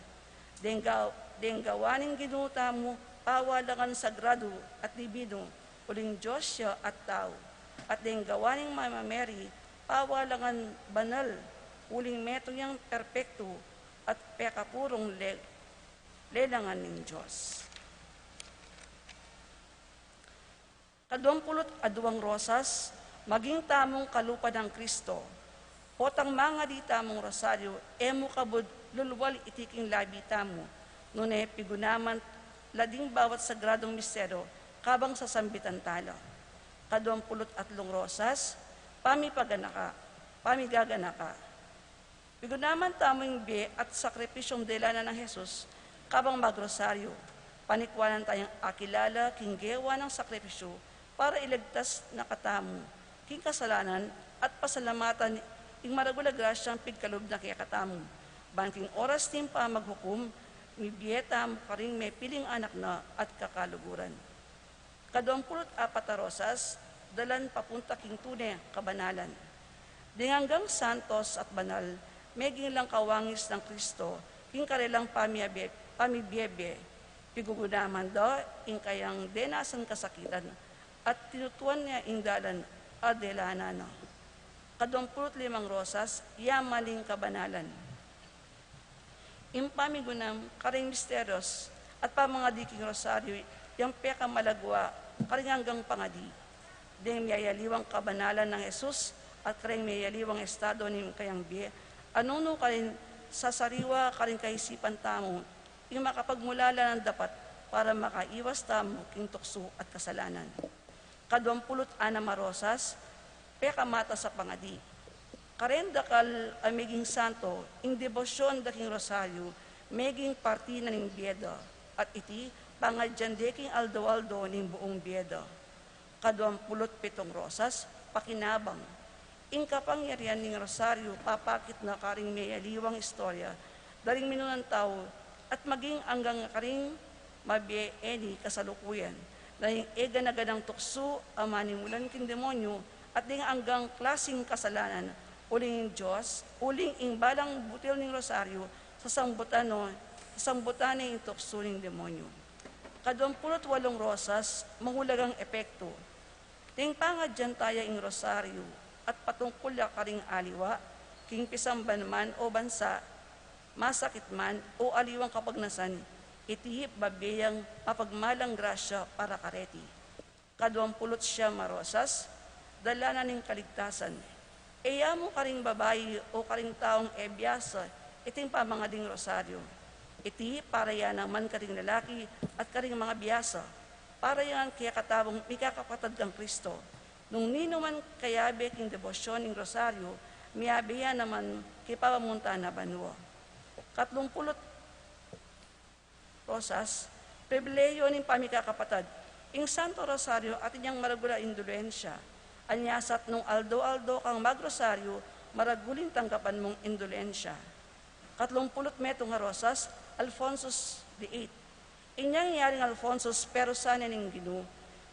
Deng gaw-, deng gawa ning Ginu tamu, pawalangan sagrado at dibinu, uling Dios ya at tau. At deng gawa ning Mama Mary, pawalangan banal, uling metung yang perpektu at pekapurung le-, lelangan ning Dios. Kaduang pulu't aduang rosas, maging tamung kalupa nang Kristo. Potang mangadi tamung rosaryo, e mu kabud lulwal iti king labi tamu, nune pigunaman la ding bawat sagradong misteryo, kabang sasambitan tala. Kaduang pulu't atlung rosas, pamipaganaka, pamigaganaka. Pigunaman tamu ing bie at sakripisyong delanan nang Jesus, kabang magrosaryo, panikwanan tayang akilala king gewa nang sakripisyo para iligtas na katamu king kasalanan at pasalamatan ing maragul a grasyang pigkalub na kekatamu, ban king oras ning pamaghukum, mibie tamu karing mepiling anak na at kakaluguran. Kaduang pulu't apat a rosas, dalan papunta king tune kabanalan. Deng anggang santos at banal, meging lang kawangis nang Kristo, king karelang pamiabe-, pamibiebe, pigugunaman da ing kayang denasan kasakitan, at tinutuan na ing dalan a delanan na. Kaduang pulu't limang rosas, yaman ning kabanalan. Ing pamigunam karing misterios at pamangadi king rosaryo yang pekamalagwa karing anggang pangadi. Deng miyayaliwang kabanalan nang Jesus at karing miyayaliwang estado ning kayang bie, a nung nu karin sasariwa karing kaisipan tamu, ing makapagmulala nang dapat para makaiwas tamu king tuksu at kasalanan. Kaduang pulu't anam a rosas, pekamatas a pangadi. Kareng dakal a meging santo, ing debosyon da king rosaryo, meging parti na ning bie da, at iti, pangadyan de king aldo-aldo ning buung bie da. Kaduang pulu't pitung rosas, pakinabang. Ing kapangyarian ning rosaryo, papakit na karing miyayaliwang istorya, da ring minunan tau, at maging anggang karing mabie ini kasalukuyan, na ing e gana-ganang tuksu a manimulan king demonyo, at ding anggang klasing kasalanan, uling ing Dios, uling ing balang butil ning rosaryo, sasambutan no, sasambutan ne ing tuksu ning demonyo. Kaduang pulu't walung rosas, mahulagang epekto. Ding pangadyan taya ing rosaryo, at patungkul ya karing aliwa, king pisamban man o bansa, masakit man o aliwang kapagnasan, iti babie yang mapagmalang grasya para kareti. Kaduang pulu't siyam a rosas, dalanan ning kaligtasan. E ya mu karing babai o karing taung e biasa iting pamangading rosaryo. Iti para ya naman karing lalaki at karing mga biasa, para ya ngan kekataung mikakapatad kang Kristo. Nung ninu man kayabe king debosyon ning rosaryo, miyabe ya naman king papamunta na banua. Katlung pulu't rosas, pribilehiyo ning pamikakapatad. Ing Santo Rosario atin yang maragul a indulhensya. Anya sat nung aldo-aldo kang magrosaryo, maragul ing tanggapan mung indulhensya. Katlung pulu't metung a rosas, Alfonsus the eighth. Inyang yaring Alfonsus, perusa ne ning Ginu,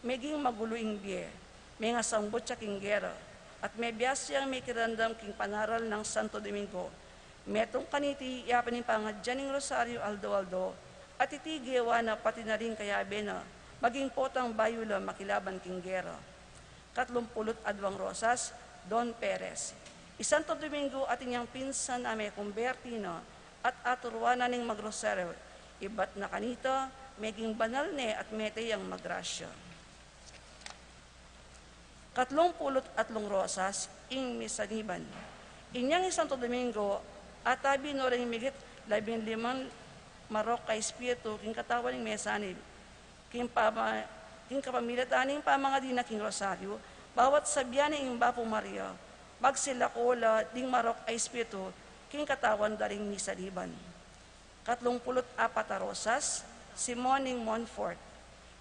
Meging magulu ing bie, mengasambut ya king gera, at mebiasa yang mekiramdam king panaral nang Santo Domingo. Metung kaniti, yapin ing pangadyan ning Rosario aldo-aldo, at iti gewa na pati na ring kayabe na, maging potang bayu la makilaban king gera. Katlumpulu't adwang rosas, Don Perez. I Santo Domingo atin yang pinsan a mekumberti na at aturuan na ning magrosaryo, ibat na kanita, meging banal ne at mete yang magrasya. Katlumpulu't atlung rosas, ing misaniban. Inyang i Santo Domingo, atabi no ring migit labing limang marok a espiritu king katawan ning mesanib. King pama-, king kapamilatan ning pamangadi na king rosaryo, bawat sabian na ing Bapu Maria, magsilako la ding marok a espiritu king katawan da ring misaniban. Katlumpulu't apat a rosas, Simon ning Montfort.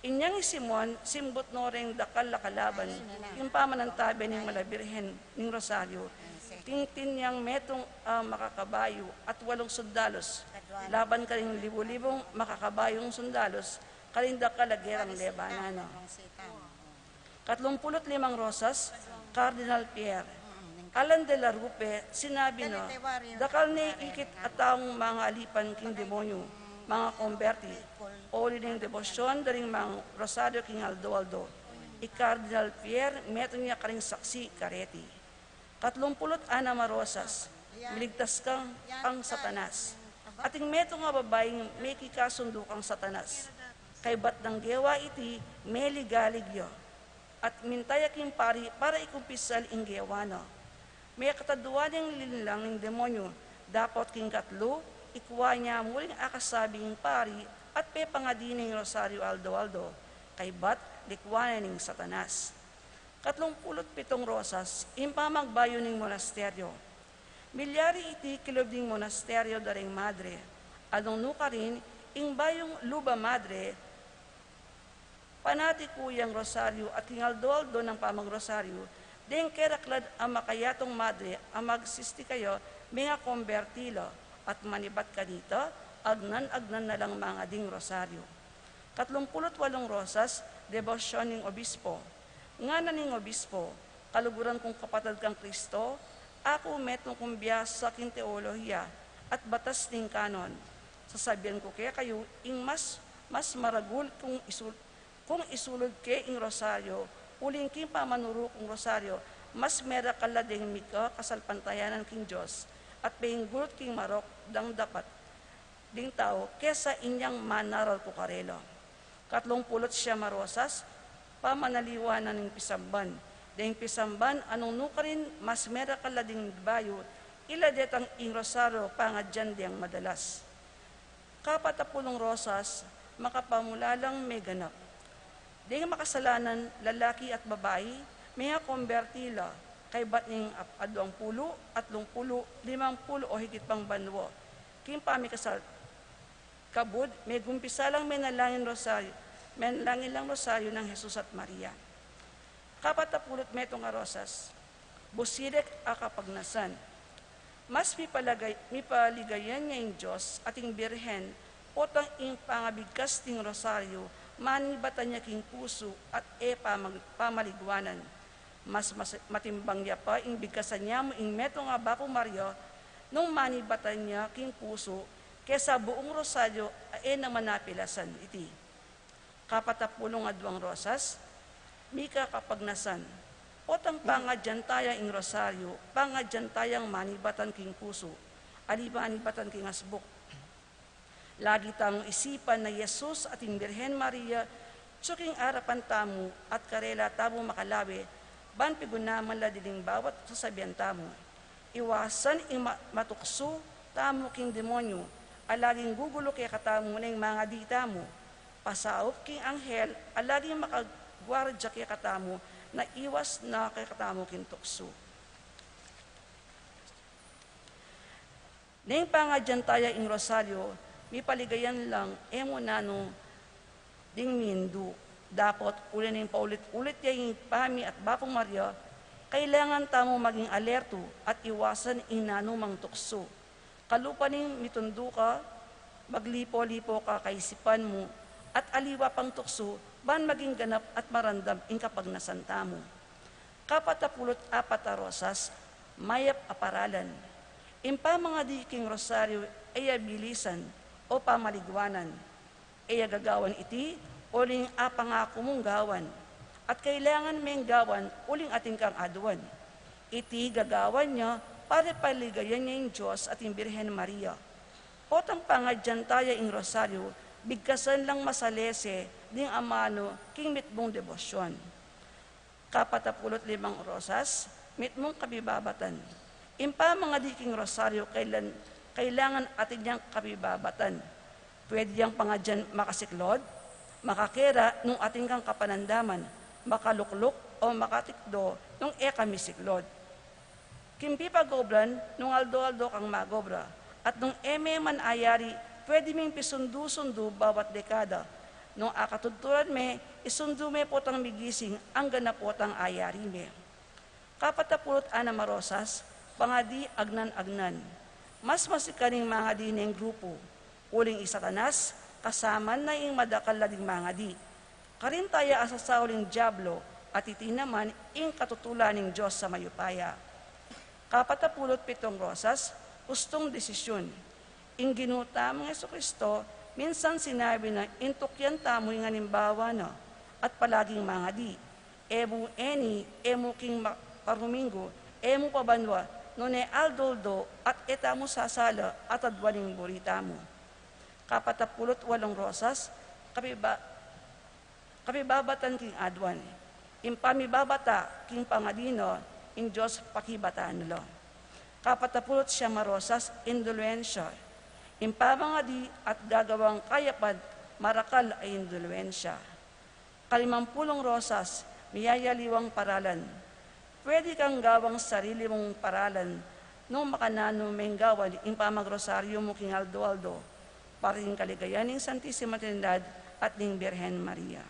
Inyang i Simon, simbut no reng dakal a kalaban, king pamanantabe ning Mala Birhen ning Rosaryo, king tinyang metung a makakabayu at walung sundalus, laban karing libu-libung makakabayung sundalus, karing dakal a gerang lebanan na. Katlumpulu't limang rosas, Cardinal Pierre. Alan de la Rupe, sinabi na, dakal ne ikit a taung mangalipan king demonyu, mangakomberti, uli ning debosyon da ring mangrosaryo king aldo-aldo. I Cardinal Pierre, metung ya karing saksi kareti. Katlumpulu't anam a rosas, miligtas kang, kang Satanas. Ating metung a babaing mekikasundu kang Satanas. Kaybat nang gewa iti, meligalig ya. At minta ya king pari para ikumpisal ing gewa na. Mekatadua neng linlang ning demonyu, dapot king katlu, ikua na mu ring akasabi ing pari at pepangadi neng rosaryo aldo-aldo. Kaybat, likwan na ning Satanas. Katlumpulu't pitung rosas, ing pamagbayu ning monasteryo. Milyari iti kilub ning monasteryo da ring madre, at nung nukarin, ing bayung Luba Madre, panatiku yang rosaryo at king aldo-aldo nang pamagrosaryo, deng keraklad a makayatung madre a magsistikaya, mengakomberti la, at manibat kanita, agnan-agnan na lang mangading rosaryo. Katlumpulu't walung rosas, debosyon ning obispo. Ngana ning obispo, kaluguran kung kapatad kang Kristo, aku metung kung biasa king teolohiya at batas ning kanon. Sasabian ku kekayu, ing mas, mas maragul kung isul-, kung isulud ke ing rosaryo, uling king pamanuru kung rosaryo, mas merakal la deng mika kasalpantayanan king Dios, at penggulut king marok dang dapat ding tau kesa inyang manaral ku karela. Katlumpulu't siam a rosas, pamanaliwan na ning pisamban. Deng pisamban a nung nukarin mas merakal la ding bayu, ila detang ing rosaryo pangadyan deng madalas. Kapat a pulung rosas, makapamulalang meganap. Deng makasalanan, lalaki at babai, mengakomberti la, kaybat ning ap-, adwang pulu, atlung pulu, limang pulu o higit pang banua. King pamikasal, kabud, megumpisa lang menalangin rosaryo, menalangin lang rosaryo nang Jesus at Maria. Kapat a pulu't metung a rosas, busilek a kapagnasan. Mas mipalagay-, mipaligayan ya ing Dios at ing Birhen, potang ing pangabigkas ding rosaryo, manibatan ya king pusu at e pamag-, pamaliguanan. Mas, mas matimbang ya pa ing bigkasan ya mu ing metung a Bapu Maria, nung manibatan ya king pusu, kesa buung rosaryo a e na manapilasan iti. Kapat a pulung adwang rosas, mika kapagnasan. Potang pangadyan taya ing rosaryo, pangadyan tayang manibatan king pusu, ali manibatan king asbuk. Lagi tamung isipan na Jesus at ing Birhen Maria, atyu king arapan tamu at karela tamu makalawe, ban pigunaman la dining bawat sasabian tamu. Iwasan ing ma-, matuksu tamu king demonyu, a laging gugulu kekatamu neng mangadi tamu. Pasaup king anghel, a laging makaguardia kekatamu, na iwas na kekatamu king tuksu. Neng pangadyan taya ing rosaryo, mipaligayan lang e mu nanu ding mindu. Dapot, uli ning paulit-ulit ya ing Pami at Bapu Maria, kailangan tamu maging alertu at iwasan ing nanumang tuksu. Kalupa ning mitundu ka, maglipo-lipo ka kaisipan mu, at aliwa pang tuksu, ban maging ganap at maramdam ing kapagnasan tamu. Kapatapulu't apat a rosas, mayap a paralan. Ing pamangadi king rosaryu e ya bilisan o pamaliguanan. E ya gagawan iti uling apangaku mung gawan, at kailangan meng gawan uling atin kang aduan. Iti gagawan ya para paligayan ya ing Dios at ing Birhen Maria. Potang pangadyan taya ing rosaryu, bigkasan lang masalese ding amanu king mitmung debosyon. Kapatapulu't limang rosas, mitmung kapibabatan. Ing pamangadi king rosaryu kailan, kailangan atin yang kapibabatan. Pwede yang pangadyan makasiklod, makakera nung atin kang kapanamdaman, makalukluk o makatikdo nung e ka misiklod. King pipagobran nung aldo-aldo kang magobra, at nung e me man ayari, pwede ming pisundu-sundu bawat dekada. Nung akatudturan me, isundu me potang migising anggang na potang ayari me. Kapatapulu't anam a rosas, pangadi agnan-agnan. Mas masikan ing mangadi neng grupu, uling i Satanas, kasaman na ing madakal a ding mangadi. Karin taya asasaul ning Diablo, at iti naman ing katutulan ning Dios a mayupaya. Kapatapulu't pitung rosas, ustung desisyun. Ing Ginu tamung Jesucristo, minsan sinabi na ing tukyan tamu ing alimbawa na, at palaging mangadi. E mu eni, e mu king ma-, paruminggu, e mu pabanwa, nune aldo-aldo, at e tamu sasala, at aduan ing buri tamu. Kapatapulu't walung rosas, kapiba-, kapibabatan king aduan. Ing pamibabata king pangadi na, ing Dios pakibatan na la. Kapatapulu't siyam a rosas, indulwensya. Ing pamangadi at gagawang kayapan, marakal a indulwensya. Kalimampulung rosas, miyayaliwang paralan. Pwede kang gawang sarili mung paralan nung makananu meng gawan ing pamagrosaryu mu king aldo-aldo, para king kaligayan ning Santisima Trinidad at ning Birhen Maria.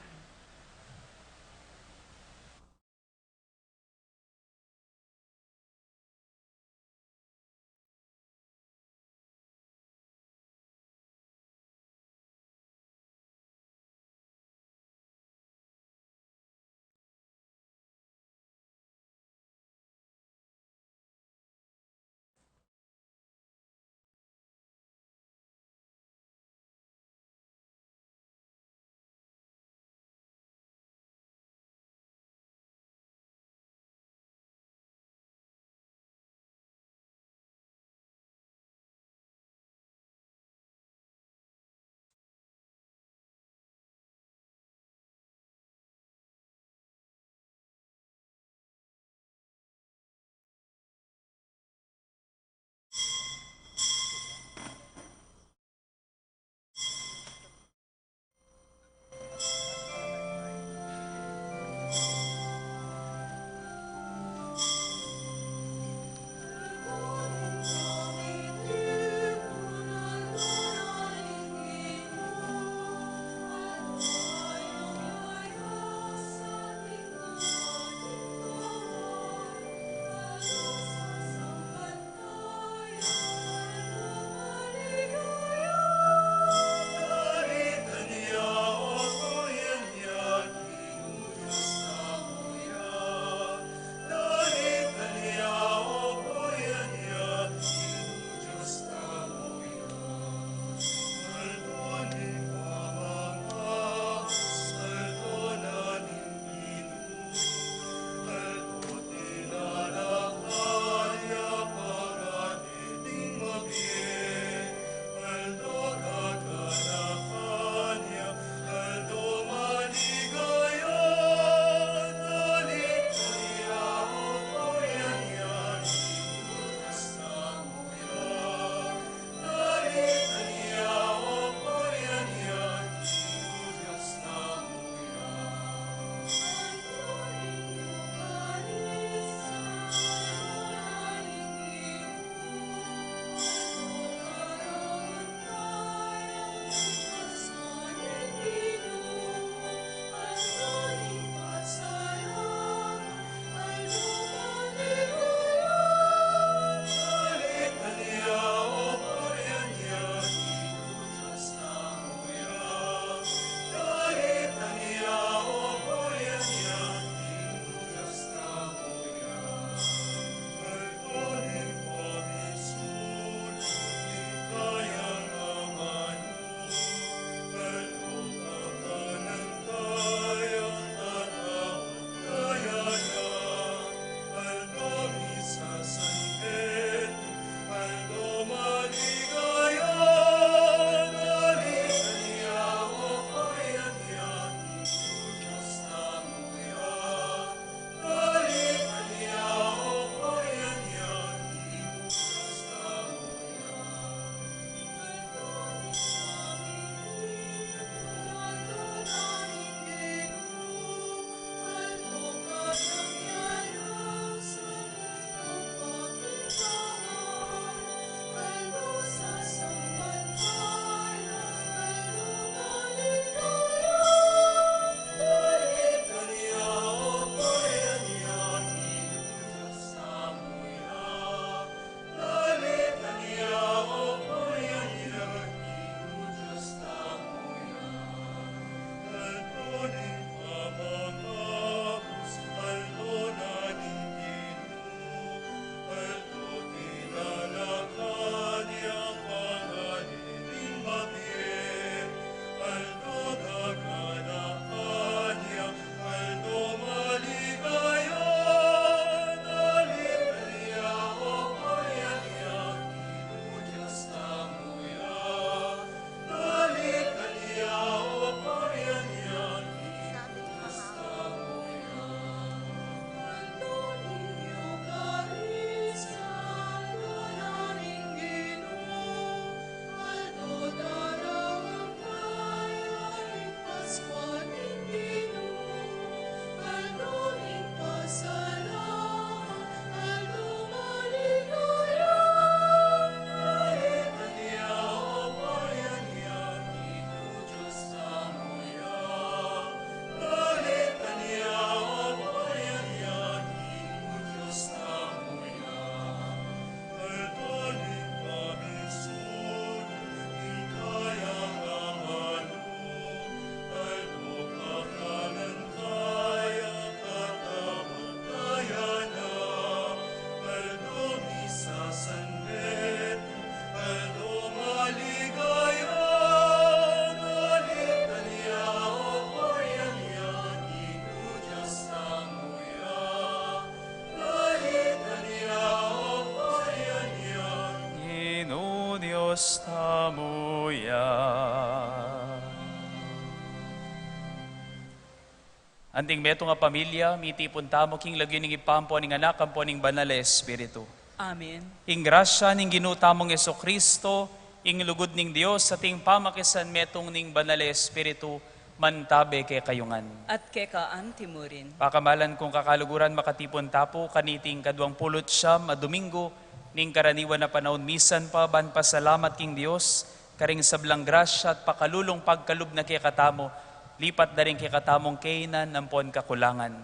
Anting metung a pamilya, mitipun tamu king lagyu ning Ibpa, ampo ning Anak, ampo ning Banal a Espiritu. Amen. Ing grasya ning Ginu tamung Jesucristo, ing lugud ning Dios, at ing pamakisanmetung ning Banal a Espiritu, mantabe kekayu ngan. At keka anti mu rin. Pakamalan kung kakaluguran, makatipun ta pu kaniting kaduang pulu't siyam a Domingo ning karaniwan a panaun, misan pa ban pasalamat king Dios karing sablang grasya at pakalulung pagkalub na kekatamu, lipat da ring kekatamung kainan ampon kakulangan.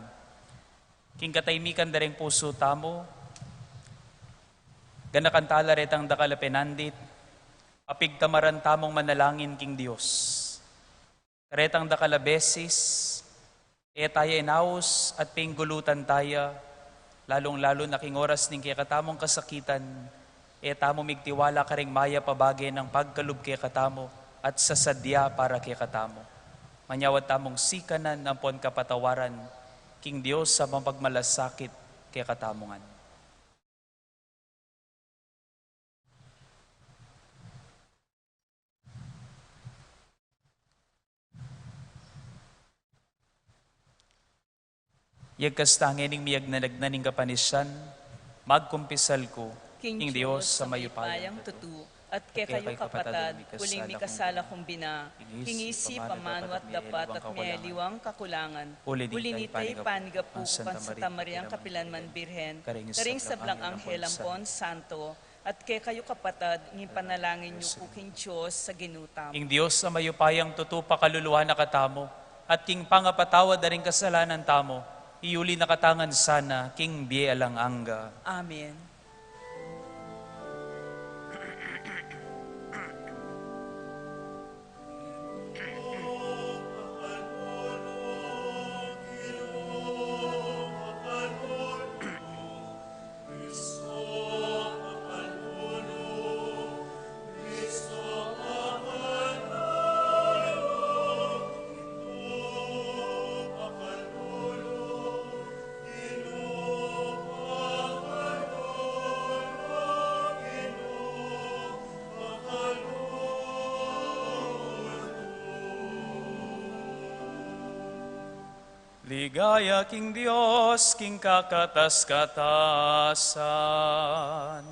King kataimikan da ring pusu tamu, ganakan tala retang dakal a penandit, apigtamaran tamung manalangin king Dios. Karetang dakal a beses, e taya inaus at pinggulutan taya, lalung-lalu na king oras ning kekatamung kasakitan, e tamu migtiwala karing mayap a bage nang pagkalub kekatamu at sasadya para kekatamu. Manyawad tamung sikanan ampon kapatawaran king Dios a mapagmalasakit kekatamu ngan. Yagkas ta ngening miyagnanagnan ning kapanisian, magkumpisal ku king Dios a mayupayang tutu, at kekayu kapatad, uling mikasala kung bina, king isip, amanu at dapat, at miyaliwang kakulangan, uli nita ipanigapu ku kang Santa Mariang kapilanman Birhen, karing sablang anghel ampon santo, at kekayu kapatad, ngipanalangin yu ku king Dios a Ginu tamu. Ing Dios a mayupayang tutu pakaluluan na katamu, at king pangapatawad da ring kasalanan tamu, iyuli na kata ngan sana king bie alang angga. Amen. Ligaya king Dios, king kakatas-katasan.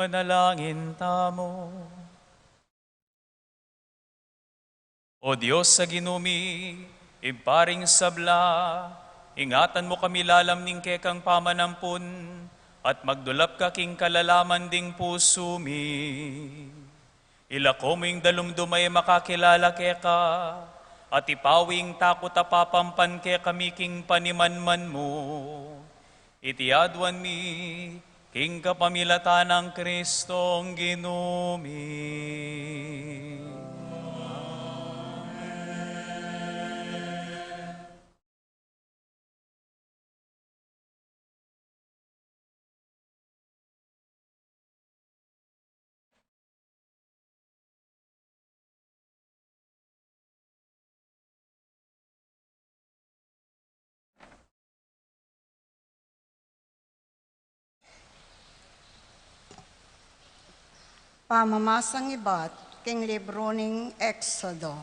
Manalangin tamu. O Dios a Ginu mi, Ibpa ring sabla, ingatan mu kami lalam ning kekang pamanampun, at magdulap ka king kalalaman ding pusu mi. Ilako mu ing dalumdum a e makakilala keka, at ipawi ing takut a papampan kekami king panimanman mu. Iti aduan mi king kapamilatan nang Kristong Ginu mi. Pamamasang ibat king libru ning Exodo.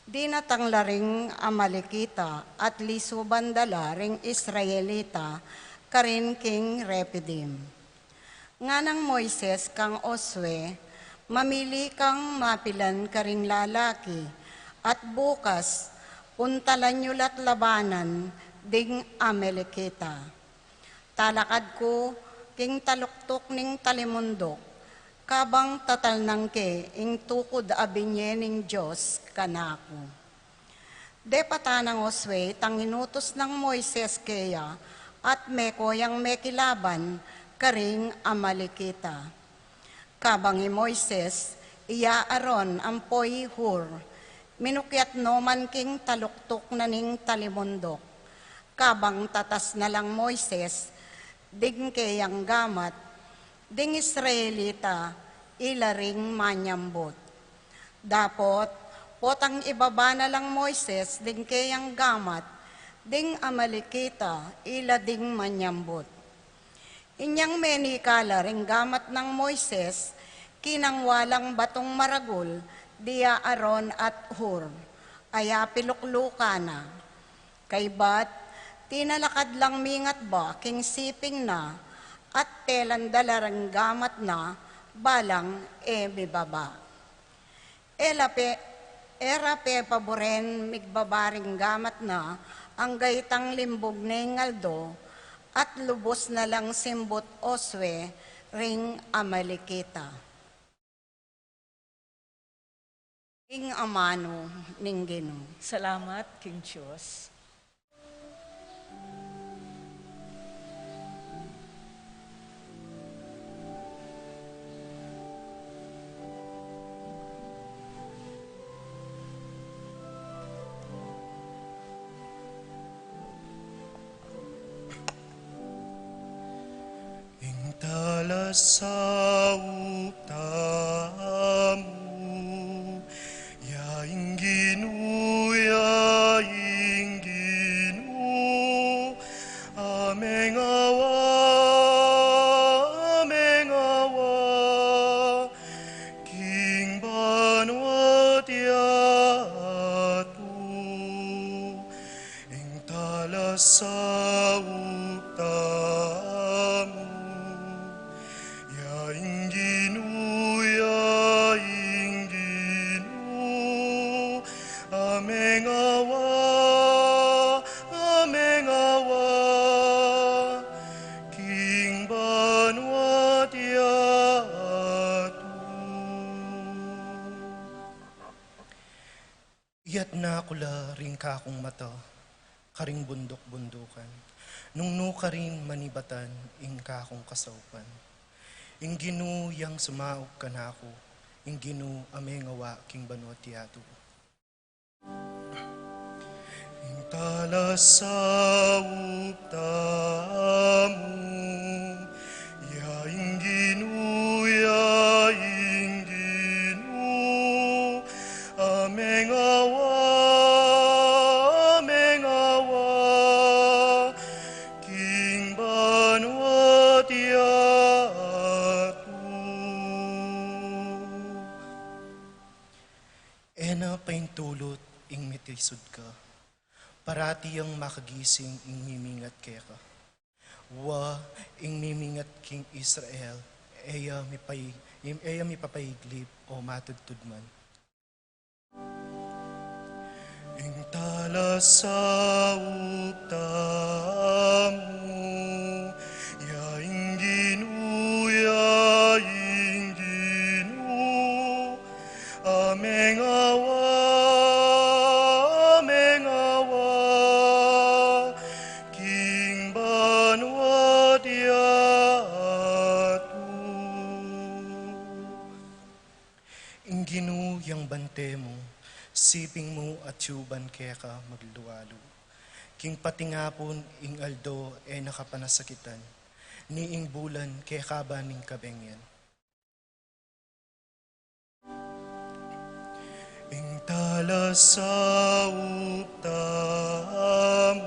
Dinatang la ring Amalekita at lisuban da la ring Israelita karin king Refidim. Nganang Moises kang Josue, "Mamili kang mapilan karing lalaki, at bukas, untalan yu la't labanan ding Amalekita. Talakad ku king taluktuk ning talimunduk, kabang tatalnan ke ing tukud a binye ning Dios kanaku." Depatan nang Josue itang inutus nang Moises keya, at meko yang mekilaban karing Amalekita. Kabang i Moises, i Aaron ampo i Hur, minukyat no man king taluktuk na ning talimunduk. Kabang tatas na lang Moises ding keyang gamat, ding Israelita ila ring manyambut. Dapot, potang ibaba na lang Moises ding keyang gamat, ding Amalekita ila ding manyambut. Inyang menikala ring gamat nang Moises, kinangwa lang batung maragul di Aaron at Hur, aya piluklukan na. Kaybat, tinalakad lang mingat ba king siping na, at telan da la ring gamat na, balang e mibaba. E la pe, e ra pepaburen migbaba ring gamat na, angga itang limbug ne ing aldo, at lubus na lang simbut Josue ring Amalekita. Ing amanu ning Ginu. Salamat king Dios. Ing talasaup tamu, ya ing Ginu, ya ing Ginu, a mengawa, a mengawa king banua't yatu. Ing talasaup tamu, ya ing Ginu, ya ing Ginu, a mengawa, a mengawa king banua't yatu. Iyatas ku la ring kakung mata karing bunduk-bundukan, nung nu karin manibatan ing kakung kasaupan. Ing Ginu yang sumaup kanaku, ing Ginu a mengawa king banua't yatu. Ing talasaup tamu, ya ing Ginu, ya ing Ginu, a mengawa, a mengawa king banua't yatu. E na paintulut ing mitisud ka, parati yang makagising ing mimingat keka. Wa ing mimingat king Israel, e ya mipay-, e ya mipapaiglip o matudtud man. Ing talasaup tamu, ya ing Ginu, ya ing Ginu, a mengawa, a mengawa king banua't yatu. Ing Ginu yang bante mu, siping mu at yuban keka maglualu. King patingapun ing aldo e na ka panasakitan, ni ing bulan keka ban ning kabengyan. Ing talasaup tamu,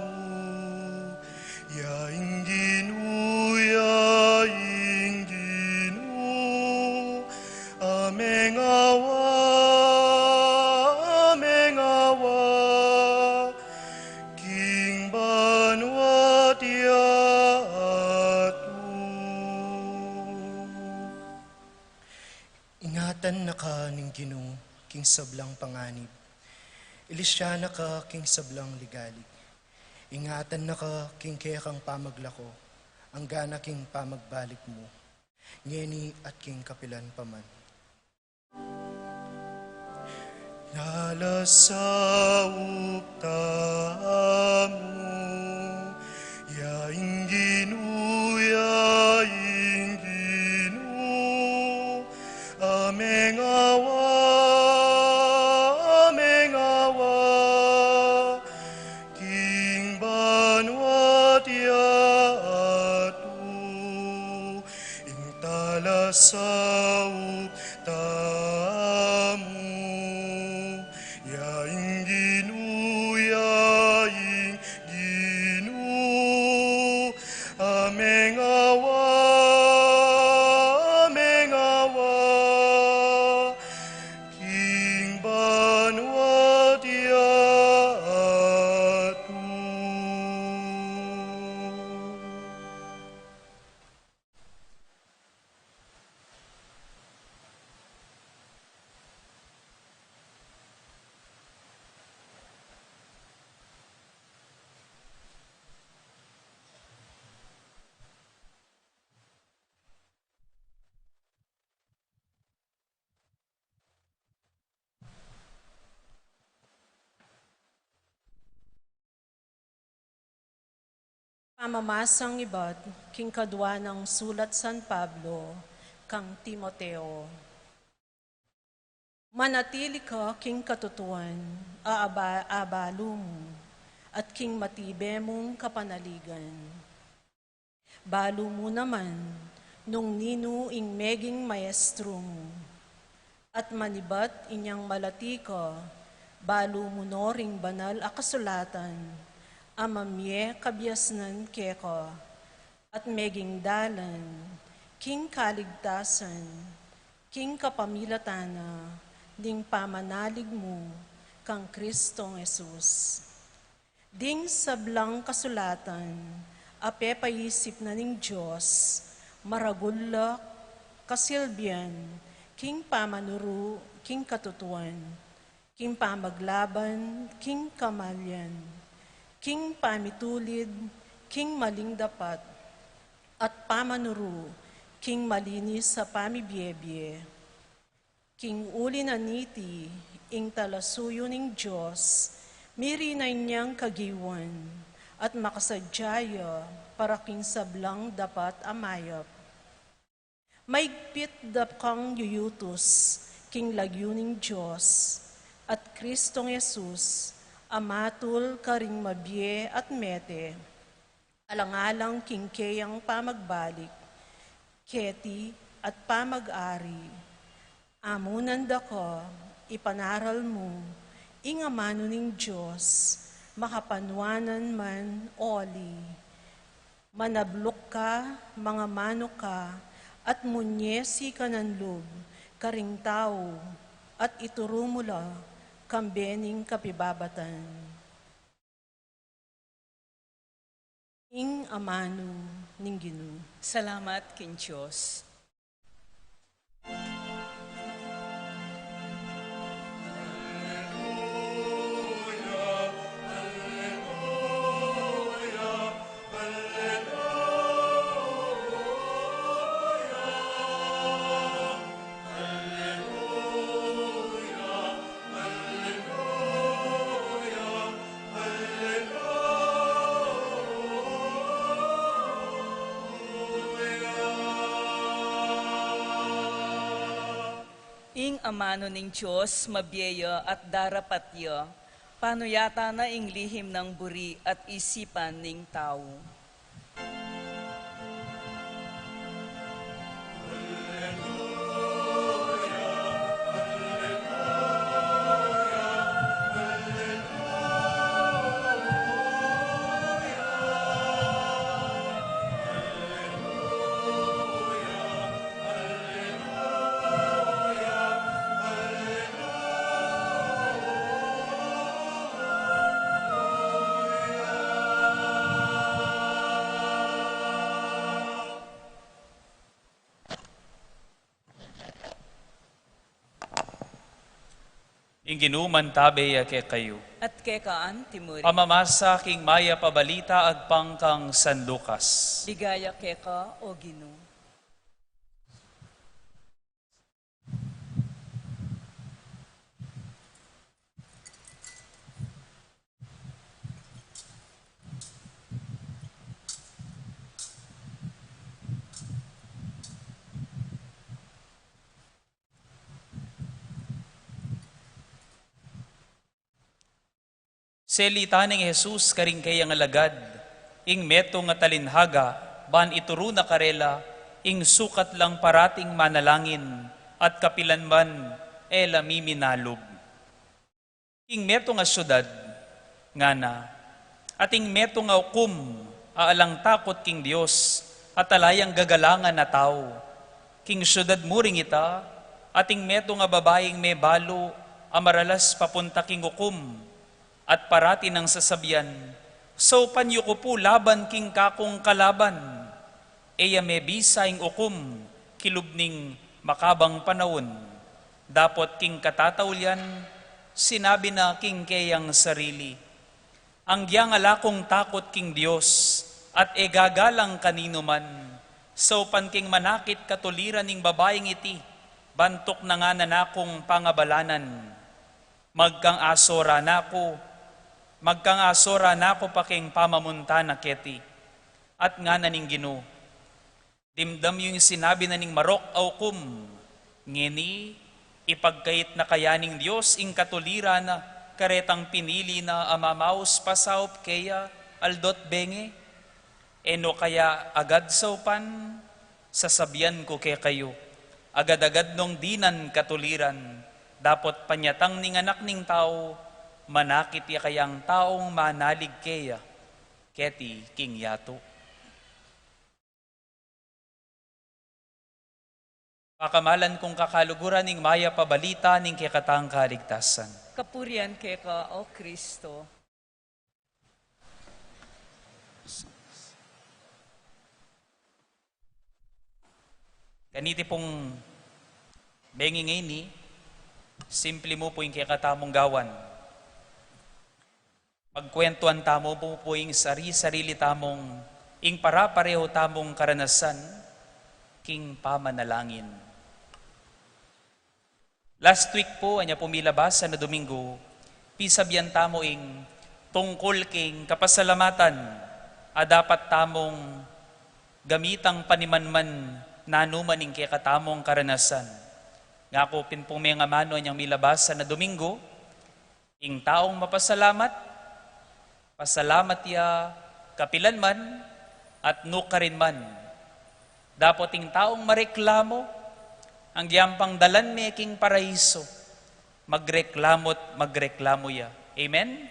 ya ing Ginu, ya ing Ginu, a mengawa, a mengawa king banua't yatu. Ingatan na ka ning Ginu king sablang panganib. Ilisya na ka king sablang ligalig. Ingatan na ka king kekang pamaglako, anggana king pamagbalik mu, ngeni at king kapilan pa man. Talasaup tamu, ya ing Ginu, ya ing Ginu, a mengawa, a mengawa king banua't yatu. Ing talasaup tamu, ya ing Ginu, ya ing Ginu, a mengawa, a mengawa king banua't yatu. Pamamasang ibat king kadua nang sulat San Pablo kang Timoteo. Manatili ka king katutuan a aba-, abalu mu, at king matibe mung kapanaligan. Balu mu naman nung ninu ing meging maestro mu. At manibat inyang malati ka, balu mu no ring banal a kasulatan a mamie kabiasnan keka, at meging dalan king kaligtasan, king kapamilatan na ning pamanalig mu kang Kristong Jesus. Ding sablang kasulatan a pepaisip na ning Dios, maragul la kasilbian king pamanuru king katutuan, king pamaglaban king kamalian, king pamitulid king maling dapat, at pamanuru king malinis a pamibiebie. King uli na niti, ing talasuyu ning Dios, mirinan yang kagiwan, at makasadya ya para king sablang dapat a mayap. Maigpit da kang yuyutus king lagyu ning Dios, at Kristong Jesus, a matul karing mabie at mete, alang-alang king keyang pamagbalik keti at pamag-ari. Amunan da ka, ipanaral mu ing amanu ning Dios, makapanuanan man o ali. Manabluk ka, mangamanu ka, at munyesi ka nang lub karing tau, at ituru mu la kambe ning kapibabatan. Ing amanu ning Ginu. Salamat king Dios. Ing amanu ning Dios mabie ya at darapat ya, panuyatan na ing lihim nang buri at isipan ning tau. Ing Ginu mantabe ya kekayu. At keka antimurin. Pamamasa king Mayap a Balita agpang kang San Lucas. Ligaya keka, O Ginu. Selita neng Jesus karing keyang alagad ing metung a talinhaga, ban ituru na karela ing sukat lang parating manalangin, at kapilan man e la miminalub. King metung a siudad, ngana, ating metung a ukum a alang takut king Dios, at ala yang gagalangan a tau. King siudad mu ring ita, ating metung a babaing mebalu a maralas papunta king ukum, at parati nang sasabian, "Saupan yu ku pu laban king kakung kalaban." E ya mebisa ing ukum kilub ning makabang panaun. Dapot king katataulian, sinabi na king keyang sarili, "Anggiyang ala kung takut king Dios, at e gagalang kaninu man, saupan king manakit katuliran ning babaing iti, bantuk na ngana na kung pangabalanan. Magkang asora na ku, magkang asora na ku pa king pamamunta na keti." At ngana ning Ginu, "Dimdam yu ing sinabi na ning marok a ukum. Ngeni, ipagkait na kaya ning Dios ing katuliran na karetang pinili na a mamaus pasaup keya aldo't bengi? E no kaya agad saupan? Sasabian ku kekayu, agad-agad nong dinan katuliran, dapot panyatang ning Anak ning Tau, manakit ya kayang taung manalig keya keti king yatu." Pakamalan kung kakaluguran ing Mayap a Balita ning kekatang kaligtasan. Kapurian keka, O Kristo. Kaniti pung bengi ngeni, simple mu pu ing kekatamung gawan. Pagkwentuan tamu pu, pu ing sari-sarili tamung, ing para-pareho tamung karanasan king pamanalangin. Last week pu, anya pu milabas a Domingo, pisabian tamu ing tungkul king kapasalamatan a dapat tamung gamitang panimanman nanu man ing kekatamung karanasan. Ngaku pin pung mengamanu anyang milabas a Domingo, ing taung mapasalamat, pasalamat ya kapilan man at nukarin man. Dapot ing taung mareklamu, anggiyang pang dalan me king paraiso, magreklamu't magreklamu ya. Amen?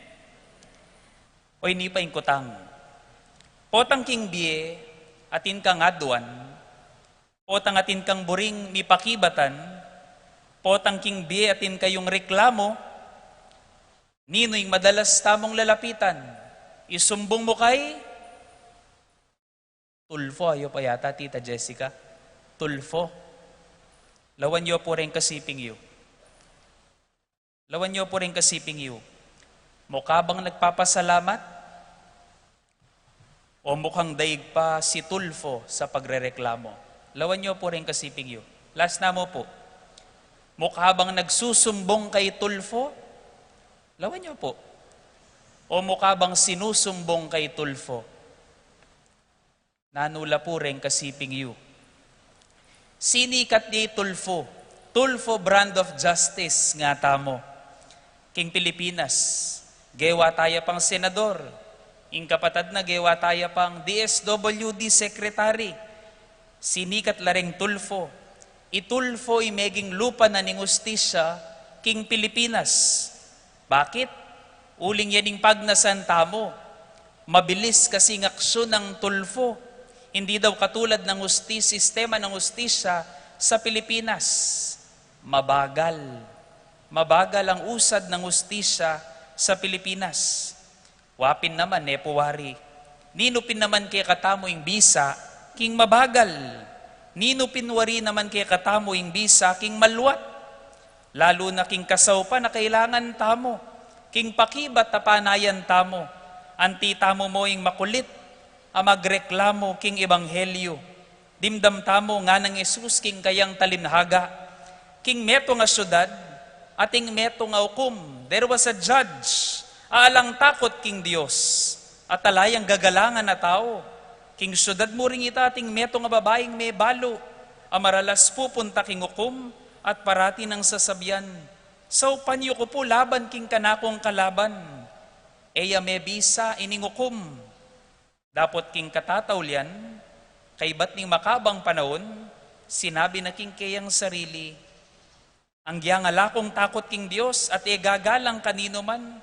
O ini pa ing kutang. Potang king bie, atin kang aduan, potang atin kang buring mipakibatan, potang king bie atin kayung reklamu, ninu ing madalas tamung lalapitan? Isumbung mu kay Tulfo, ayu pa yata, Tita Jessica? Tulfo. Lawan yu pu reng kasiping yu. Lawan yu pu reng kasiping yu. Mukha bang nagpapasalamat? O mukhang daig pa si Tulfo sa pagrereklamo? Lawan yu pu reng kasiping yu. Last na mu pu. Mukha bang nagsusumbong kay Tulfo? Lawan yu pu. O mukha bang sinusumbong kay Tulfo? Nanu la pu reng kasiping yu? Sinikat ya i Tulfo. Tulfo brand of justice ngatamu. King Pilipinas, gewa taya pang senador. Ing kapatad na gewa taya pang D S W D secretary. Sinikat la reng Tulfo. I Tulfo i meging lupa na ning ustisya king Pilipinas. Bakit? Uling ya ning pagnasan tamu. Mabilis kasi ing aksyon nang Tulfo. Hindi daw katulad ng ustis-, sistema ng ustisya sa Pilipinas. Mabagal. Mabagal ang usad ng ustisya sa Pilipinas. Wa pin naman, e pu wari. Ninu pin naman kekatamu ing bisa king mabagal? Ninu pin wari naman kekatamu ing bisa king maluat? Lalu na king kasaupan a kailangan tamu, king pakibat a panayan tamu, anti tamu mo ing makulit a magreklamo king ebanghelyu. Dimdam tamu nganang Jesus king kayang talinghaga, king metung a syudad, ating metung a ukum. There was a judge, alang takut king Dios, at ala yang gagalangan a tau. King syudad mu ring ita ating metung a babaing mebalu, a maralas pupunta king ukum, at parati nang sasabian, "Saupan yu ku pu laban king kanakung kalaban." E ya mebisa ining ukum. Dapot king katataulian, kaybat ning makabang panaun, sinabi na king keyang sarili, "Anggiyang ala kung takut king Dios at e gagalang kaninu man,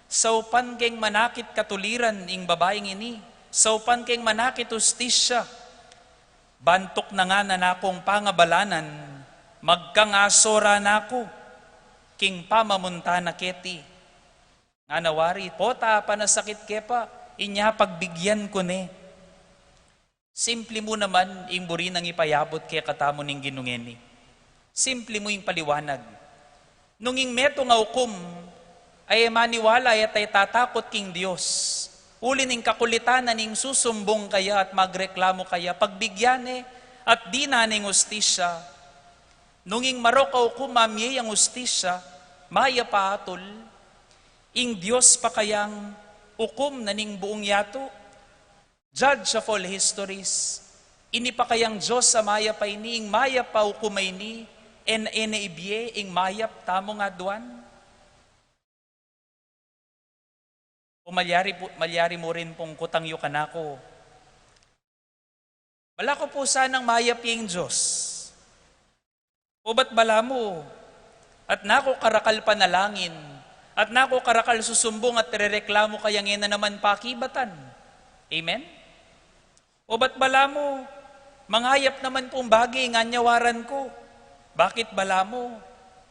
saupan keng manakit katuliran ing babaing ini, saupan keng manakit ustisya. Bantuk na ngana nakung pangabalanan, magkangasora na ku king pamamunta na keti." Ngana wari, "Pota, panasakit ke pa, inya pagbigyan ku ne." Simpli mu naman ing buri nang ipayabut kekatamu ning Ginu ngeni. Simpli mu ing paliwanag. Nung ing metung a ukum, ay e maniwala, e ta e tatakut king Dios. Uli ning kakulitan na ning susumbung kaya at magreklamo kaya, pagbigyan ne, at dinan ne ing ustisya. Nung ing marok a ukum mamie yang ustisya, mayap a atul, ing Dios pa kayang ukum na ning buung yatu? Judge of all histories, ini pa kayang Dios a mayap a ini, ing mayap a ukum a ini, e na, e na ibie ing mayap tamung aduan? O malyari pu-, malyari mu rin pung kutang yu kanaku, "Bala ku pu sanang mayap ya ing Dios. O ba't bala mu, at naku karakal panalangin, at naku karakal susumbung at rereklamo kaya ngeni na naman pakibatan?" Amen? "O ba't bala mu, mangayap naman pung bage ing anyawaran ku? Bakit bala mu,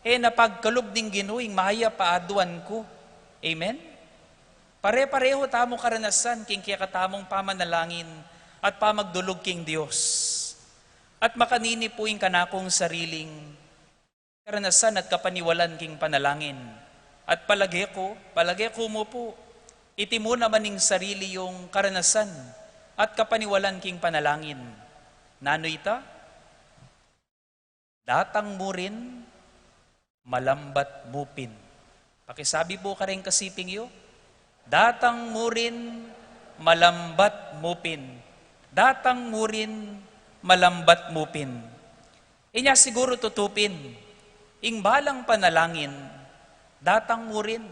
e na pagkalub ning Ginu ing mayap a aduan ku?" Amen? Pare-pareho tamu karanasan king kekatamung pamanalangin at pamagdulug king Dios. At makanini pu ing kanakung sariling karanasan at kapaniwalan king panalangin. At palage ku, palage ku mu pu, iti mu naman ing sarili yung karanasan at kapaniwalan king panalangin. Nanu ita? Datang mu rin, malambat mu pin. Pakisabi pu kareng kasiping yu, "Datang mu rin, malambat mu pin. Datang mu rin, malambat mu pin." Inya siguru tutu pin, ing balang panalangin, datang mu rin,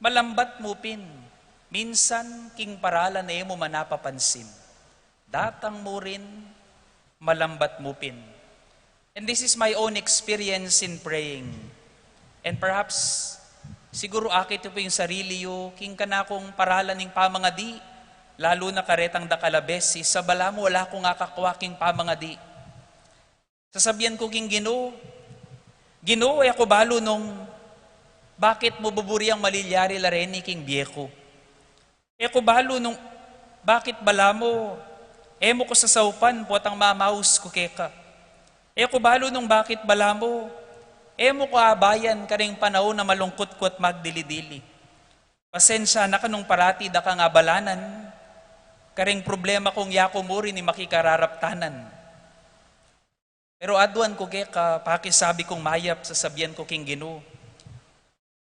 malambat mu pin, minsan king paralan e mu man napapansin. Datang mu rin, malambat mu pin. And this is my own experience in praying. And perhaps, siguru akit yu pu ing sarili yu king kanakung paralan ning pamangadi, lalu na karetang dakal a beses, sa bala mu ala kung akakua king pamangadi. Sasabian ku king Ginu, "Ginu, e ku balu nung bakit mu buburi yang malilyari la reni king bie ku. E ku balu nung bakit bala mu, E mu ku sasaupan potang mamaus ku keka. E ku balu nung bakit balamu e mu ku abayan karing panaun a malungkut ku at magdili-dili. Pasensya na ka nung parati da kang abalanan karing problema kung yaku mu rin i makikararaptanan. Pero aduan ku keka, pakisabi kung mayap, sasabian ku king Ginu,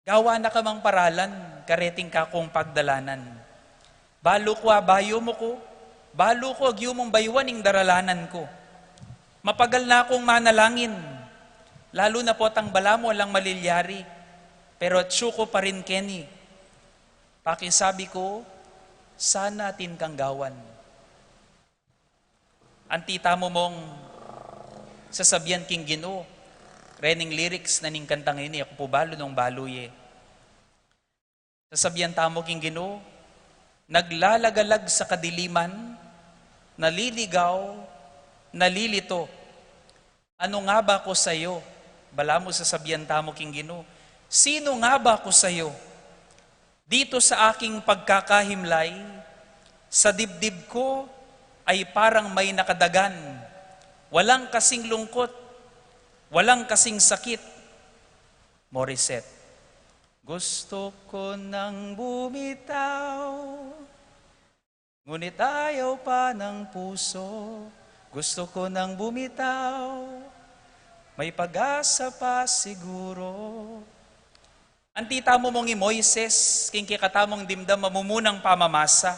gawa na ka mang paralan kareting kakung pagdalanan. Balu ku abayu mu ku, balu ku agyu mung bayuan ing daralanan ku. Mapagal na kung manalangin, lalu na potang balamu alang malilyari, pero atsu ku pa rin keni. Pakisabi ku, sana atin kang gawan. Anti tamu mong sasabian king Ginu rening lyrics na ning kantang ini, aku pu balu nung balu ye. Sasabian tamu king Ginu, naglalagalag sa kadiliman, naliligaw, nalilito. Ano nga ba ko sayo? Balamu sasabian tamu king Ginu, sino nga ba ko sayo? Dito sa aking pagkakahimlay, sa dibdib ko ay parang may nakadagan. Walang kasing lungkot, walang kasing sakit. Morissette. Gusto ko nang bumitaw, ngunit ayaw pa ng puso. Gusto ko nang bumitaw, may pag-asa pa siguro. Anti tamu mong i Moises, king kekatamung dimdam a mumunang pamamasa,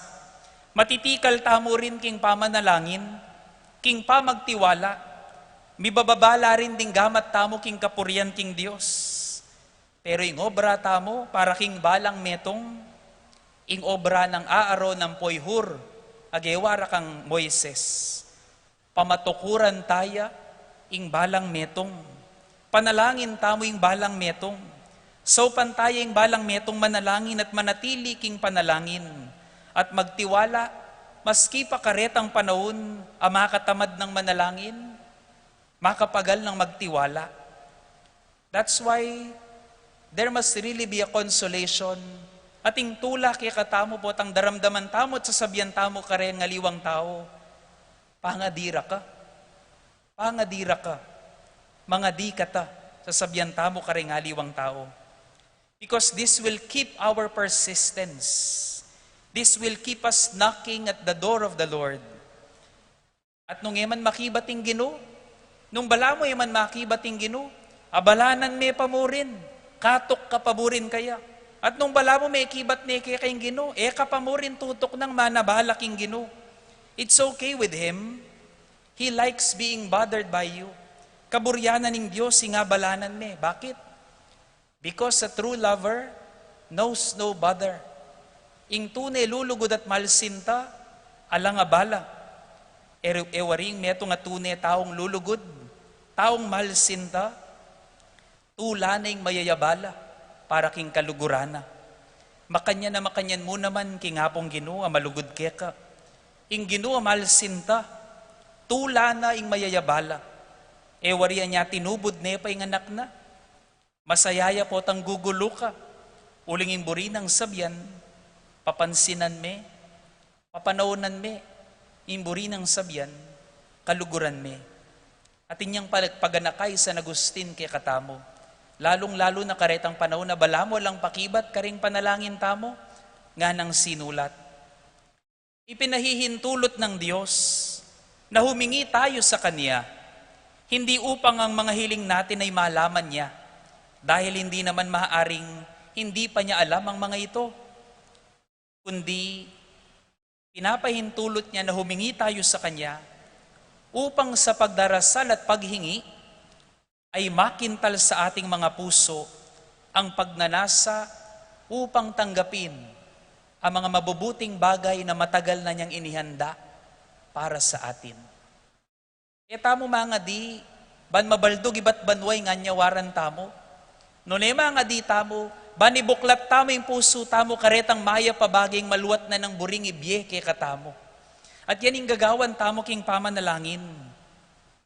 matitikal tamu rin king pamanalangin, king pamagtiwala, mibababala rin ding gamat tamu king kapurian king Dios. Pero ing obra tamu para king balang metung, ing obra nang Aaron ampo i Hur, a gewa ra kang Moises. Pamatukuran taya ing balang metung. Panalangin tamu ing balang metung. Saupan taya ing balang metung manalangin at manatili king panalangin. At magtiwala, maski pa karetang panaun a makatamad nang manalangin, makapagal nang magtiwala. That's why there must really be a consolation. Ating tula kekatamu potang daramdaman tamu at sasabian tamu kareng aliwang tau, pangadi ra ka. Pangadi ra ka. Mangadi ka ta, sasabian tamu kareng aliwang tau. Because this will keep our persistence. This will keep us knocking at the door of the Lord. At nung e man makibat ing Ginu, nung balamu e man makibat ing Ginu, abalanan me pa mu rin, katuk ka pa mu rin kaya. At nung balamu mekibat ne keka ing Ginu, e ka pa mu rin tutuknang manabala king Ginu. It's okay with Him. He likes being bothered by you. Kaburian na ning Dios ing abalanan me. Bakit? Because a true lover knows no bother. Ing tune lulugud at malsinta, alang abala. E, e waring metung a tune taung lulugud, taung malsinta, tula na ing mayayabala para king kaluguran na. Makanyan a makanyan mu naman king Apung Ginu a malugud keka. Ing Ginu a malsinta, tula na ing mayayabala. E wari anya tinubud ne pa ing anak na. Masaya ya potang gugulu ka, uling ing buri nang sabian, papansinan me, papanaunan me, ing buri nang sabian, kaluguran me. Atin yang pag-, paganaka i San Agustin kekatamu, lalung-lalu na karetang panaun a balamu alang pakibat karing panalangin tamu, nganang sinulat. Ipinahihintulut ng Diyos na humingi tayo sa Kanya, hindi upang ang mga hiling natin ay malaman Niya, dahil hindi naman maaaring hindi pa Niya alam ang mga ito, kundi pinapahintulut Niya na humingi tayo sa Kanya upang sa pagdarasal at paghingi, ay makintal sa ating mga puso ang pagnanasa upang tanggapin ang mga mabubuting bagay na matagal na niyang inihanda para sa atin. E tamu mangadi ban mabaldug ibat banua ing anyawaran tamu. Nune mangadi tamu ban ibuklat tamu ing pusu tamu karetang mayap a bagay ing maluat na nang buring ibie kekatamu. At yan ing gagawan tamu king pamanalangin.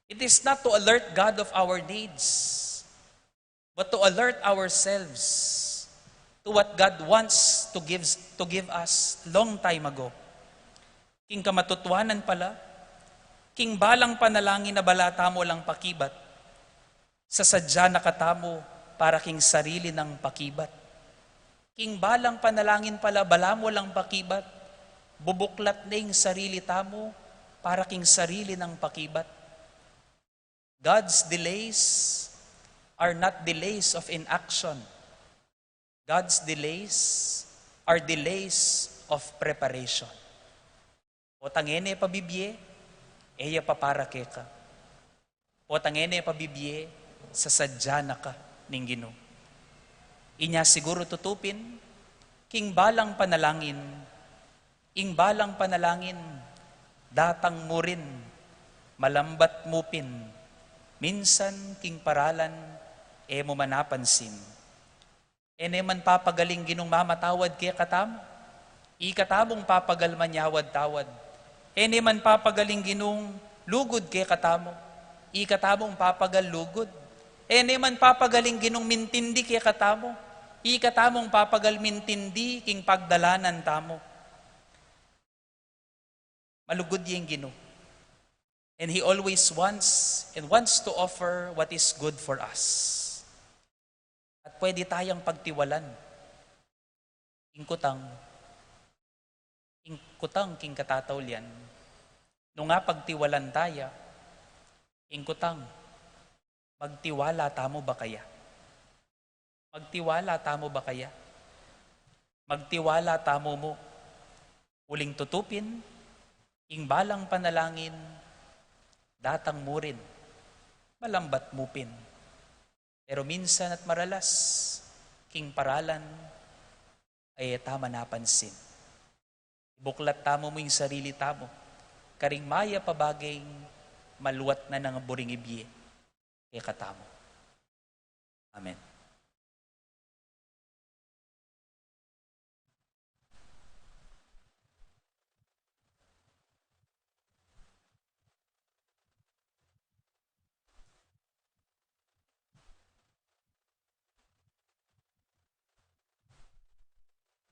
It is not to alert God of our needs, but to alert ourselves to what God wants to give, to give us long time ago. King kamatutuanan pala, King balang panalangin a bala tamu lang pakibat, sasadya na katamu para king sarili nang pakibat. King balang panalangin pala bala mu lang pakibat, bubuklat ne ing sarili tamu para king sarili nang pakibat. God's delays are not delays of inaction. God's delays are delays of preparation. Potang e ne pa bibie, e ya pa para keka. Potang e ne pa bibie, sasadya na ka ning Ginu. Inya siguru tutu pin, king balang panalangin, ing balang panalangin, datang mu rin, malambat mu pin, minsan king paralan, e mu man napansin. E ne man papagal ing Ginung mamatawad kekatamu, ikatamung papagal manyawad-tawad. E ne man papagal ing Ginung lugud kekatamu, ikatamung papagal lugud. E ne man papagal ing Ginung mintindi kekatamu, ikatamung papagal mintindi king pagdalanan tamu. Malugud ya ing Ginu. And He always wants and wants to offer what is good for us. At pwede tayang pagtiwalan. Ing kutang, ing kutang king katataulian, nung apagtiwalan taya, ing kutang, magtiwala tamu ba kaya? Magtiwala tamu ba kaya? Magtiwala tamu mu. Uling tutu pin, ing balang panalangin, datang mu rin, malambat mu pin. Pero minsan at maralas, king paralan, e tamu napansin. Ibuklat tamu mu ing sarili tamu karing mayap a baging maluat na nang buring ibie kekatamu. Amen.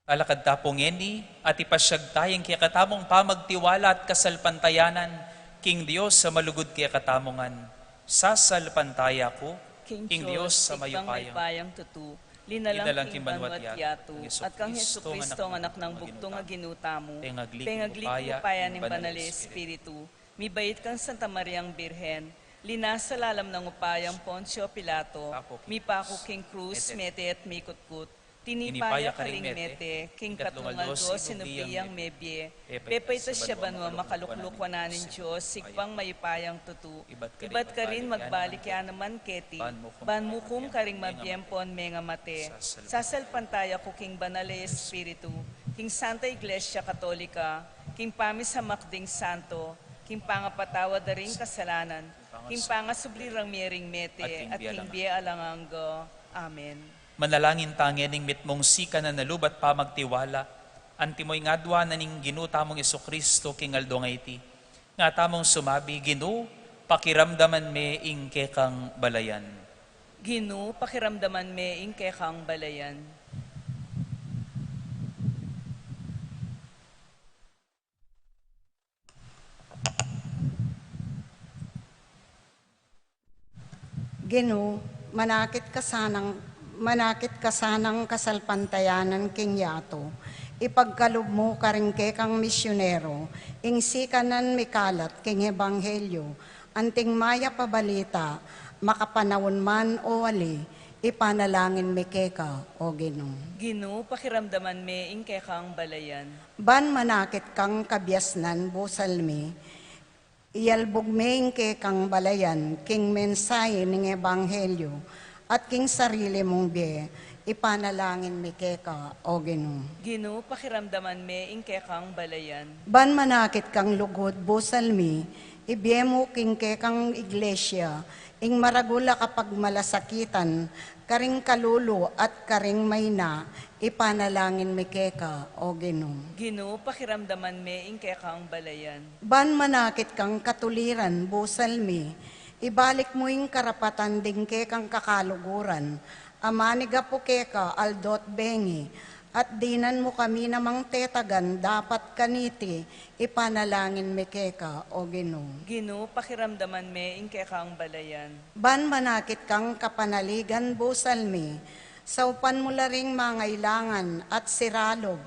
Alakad ta pu ngeni at ipasyag taya ing kekatamung pamagtiwala at kasalpantayanan king Dios a malugud kekatamu ngan. Sasalpantaya ku king Dios a mayupayang tutu, linalang king banwa't yatu, at kang Jesucristo a anak nang bugtung a Ginu tamu, pengagli king upaya ning Banal a Espiritu, mibait kang Santa Mariang Birhen, linasa lalam nang upayang Poncio Pilato, mipaku king krus, mete at mikutkut, tinipa ya karing mete, king ikatlung aldo sinubliang mebie, pepaitas ya banua, makalukluk wanan ning Dios, Ibpang mayupayang tutu, ibat karin magbalik ya naman keti, ban mukum karing mabie ampon mengamate. Sasalpantaya ku king Banal a Espiritu, king Santa Iglesia Katolika, king pamisamak ding santo, king pangapatawad da ring kasalanan, king pangasubli rang mie ring mete, at king bie alang angga. Amen. Manalangin ta ngening mitmung sikanan a lub at pamagtiwala, antimo ing adwan na ning Ginu tamung Jesucristo king aldo a iti. Nga tamung sumabi, Ginu, pakiramdaman me ing kekang balayan. Ginu, pakiramdaman me ing kekang balayan. Ginu, manakit ka sanang, manakit ka sanang kasalpantayanan king yatu. Ipagkalub mu karing kekang misyonero ing sikanan mikalat king ebanghelyo, anting mayap a balita, makapanaun man o ali, ipanalangin mi keka, O Ginu. Ginu, pakiramdaman me ing kekang balayan. Ban manakit kang kabiasnan busal mi, iyalbug me ing kekang balayan king mensahe ning ebanghelyo at king sarili mung bie, ipanalangin mi keka, O Ginu. Ginu, pakiramdaman me ing kekang balayan. Ban manakit kang lugud busal mi, ibie mu king kekang iglesia ing maragul a kapagmalasakitan karing kalulu at karing maina, ipanalangin mi keka, O Ginu. Ginu, pakiramdaman me ing kekang balayan. Ban manakit kang katuliran busal mi, ibalik mu ing karapatan ding kekang kakaluguran a manigapu keka aldo't bengi, at dinan mu kami namang tetagan dapat kaniti, ipanalangin mi keka, O Ginu. Ginu, pakiramdaman me ing kekang balayan. Ban manakit kang kapanaligan busal mi, saupan mu la ring mangailangan at siralub,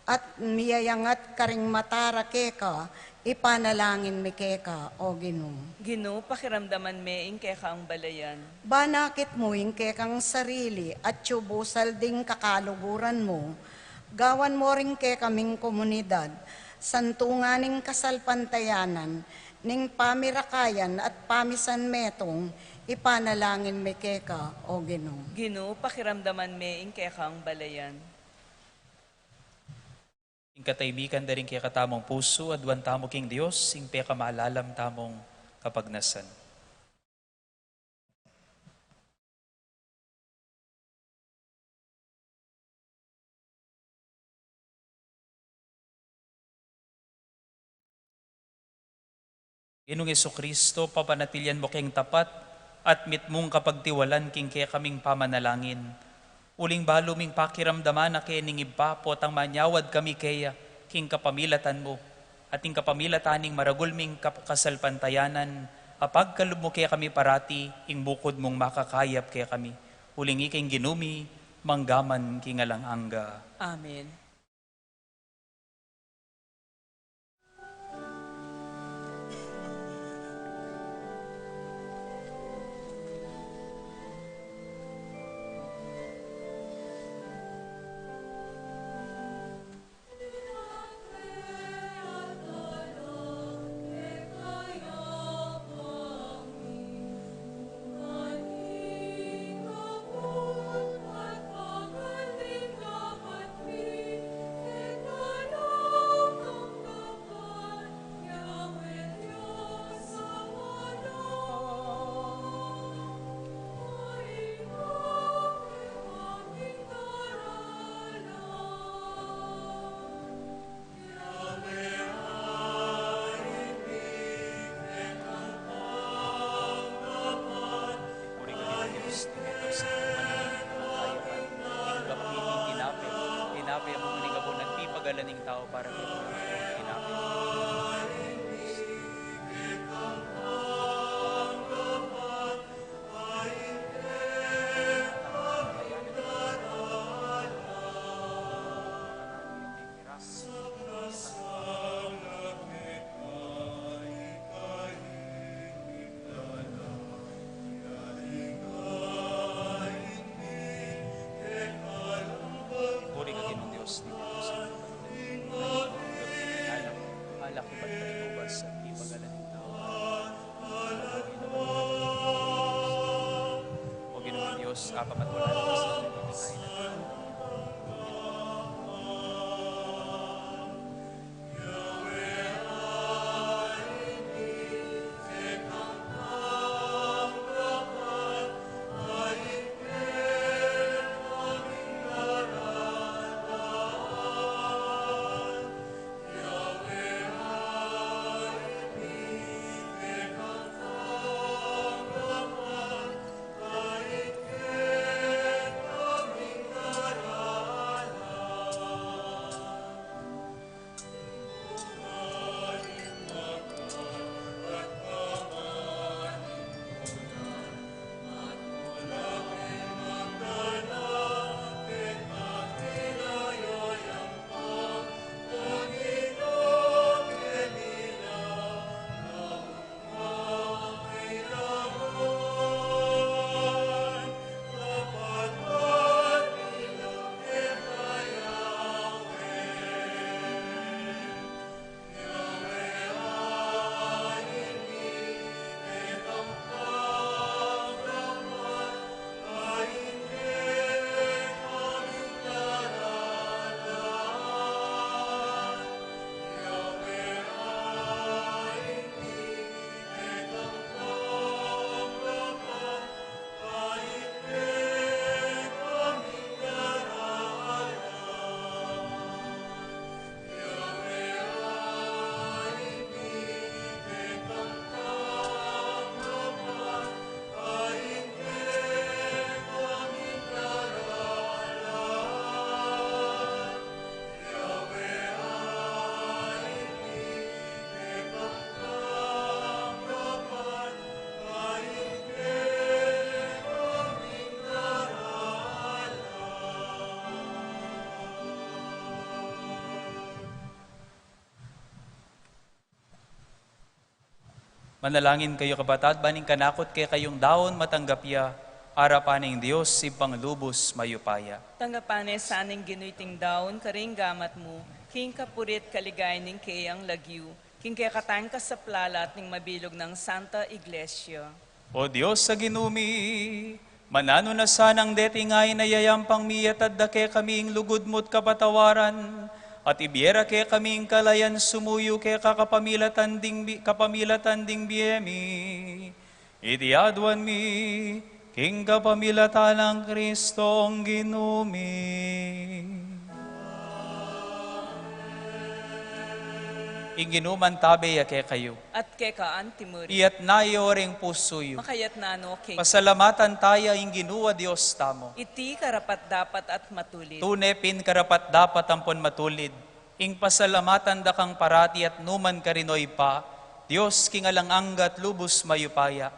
at miyayangat karing mata ra keka, ipanalangin mi keka, O Ginu. Ginu, pakiramdaman me ing kekang balayan. Banakit mu ing kekang sarili, at yu busal ding kakaluguran mu, gawan mu ring kekaming komunidad santungan ning kasalpantayanan, ning pamirakayan at pamisanmetung, ipanalangin mi keka, O Ginu. Ginu, pakiramdaman me ing kekang balayan. Ing katahimikan da ring kekatamung pusu, aduan tamu king Dios, ing pekamalalam tamung kapagnasan. Ginung Jesucristo, papanatilian mu keng tapat at mitmung kapagtiwalan king kekaming pamanalangin. Uling balu ming pakiramdaman na keni ning Ibpa, potang manyawad kami keya king kapamilatan mu, at ing kapamilatan ning maragul ming kap-, kasalpantayanan, apagkalub mu kekami parati ing bukud mung makakayap kekami. Uling ika ing Ginu mi, mangga man king alang angga. Amen. Puri ka Ginu Dios, ning mekabsat king kaluguran, king kakayapan, tinggap mi ing tinape, tinape ampong ning kabud, nagpipagalan ning tau para kekami. Tinape. Puri ka Ginu Dios, ning mekabsat king kaluguran, king kakayapan, alak, alak ibat panibubas at di pagalan ning tau. O Ginu ming Dios, apamat wala na kasi Manalangin kayu, kapatad, ban ing kanakung kekayung daun matanggap ya arapan ning Dios, Ibpang lubus mayupaya. Tanggapan na sa ning Ginu iting daun karing gamat mu, king kapurian at kaligayan ning keyang lagyu, king kekatamung kasaplalan at ning mabilug nang Santa Iglesia. O Dios a Ginu mi, mananu na sanang deting ain a yayampang mi iyatas da kekami ing lugud mu't kapatawaran, at ibie ra kekami ing kalayan sumuyu keka kapamilatan ding bi-, kapamilatan ding bie mi. Iti aduan mi, king kapamilatan nang Kristong Ginu mi. Ing Ginu mantabe ya kekayu. At keka antimurin. Iyatas yu ring pusu yu. Makayatas no, King. Pasalamatan taya ing Ginu a Dios tamu. Iti karapat-dapat at matulid. Tune pin karapat-dapat ampon matulid ing pasalamatan da kang parati at nukarin man, O Ibpa, Dios king alang angga at lubus mayupaya.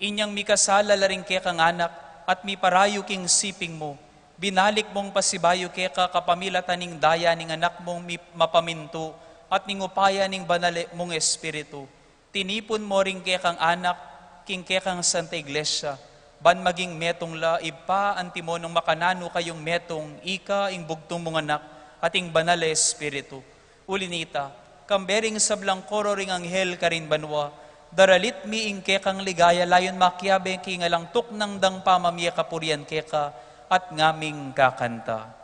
Inyang mikasala la ring kekang anak at miparayu king siping mu, binalik mung pasibayu keka kapamilatan ning daya ning anak mung mi-, mapamintu at ning upaya ning banal mung Espiritu. Tinipun mu ring kekang anak king kekang Santa Iglesia, ban maging metung la, Ibpa, antimo nung makananu kayung metung, ika, ing bugtung mung anak, at ing banal a Espiritu. Uli na nita, kambe ring sablang koro ring anghel karin banua, daralit mi ing kekang ligaya, layun makiabe king alang tuknang dang pamamie kapurian keka, at ngaming kakanta.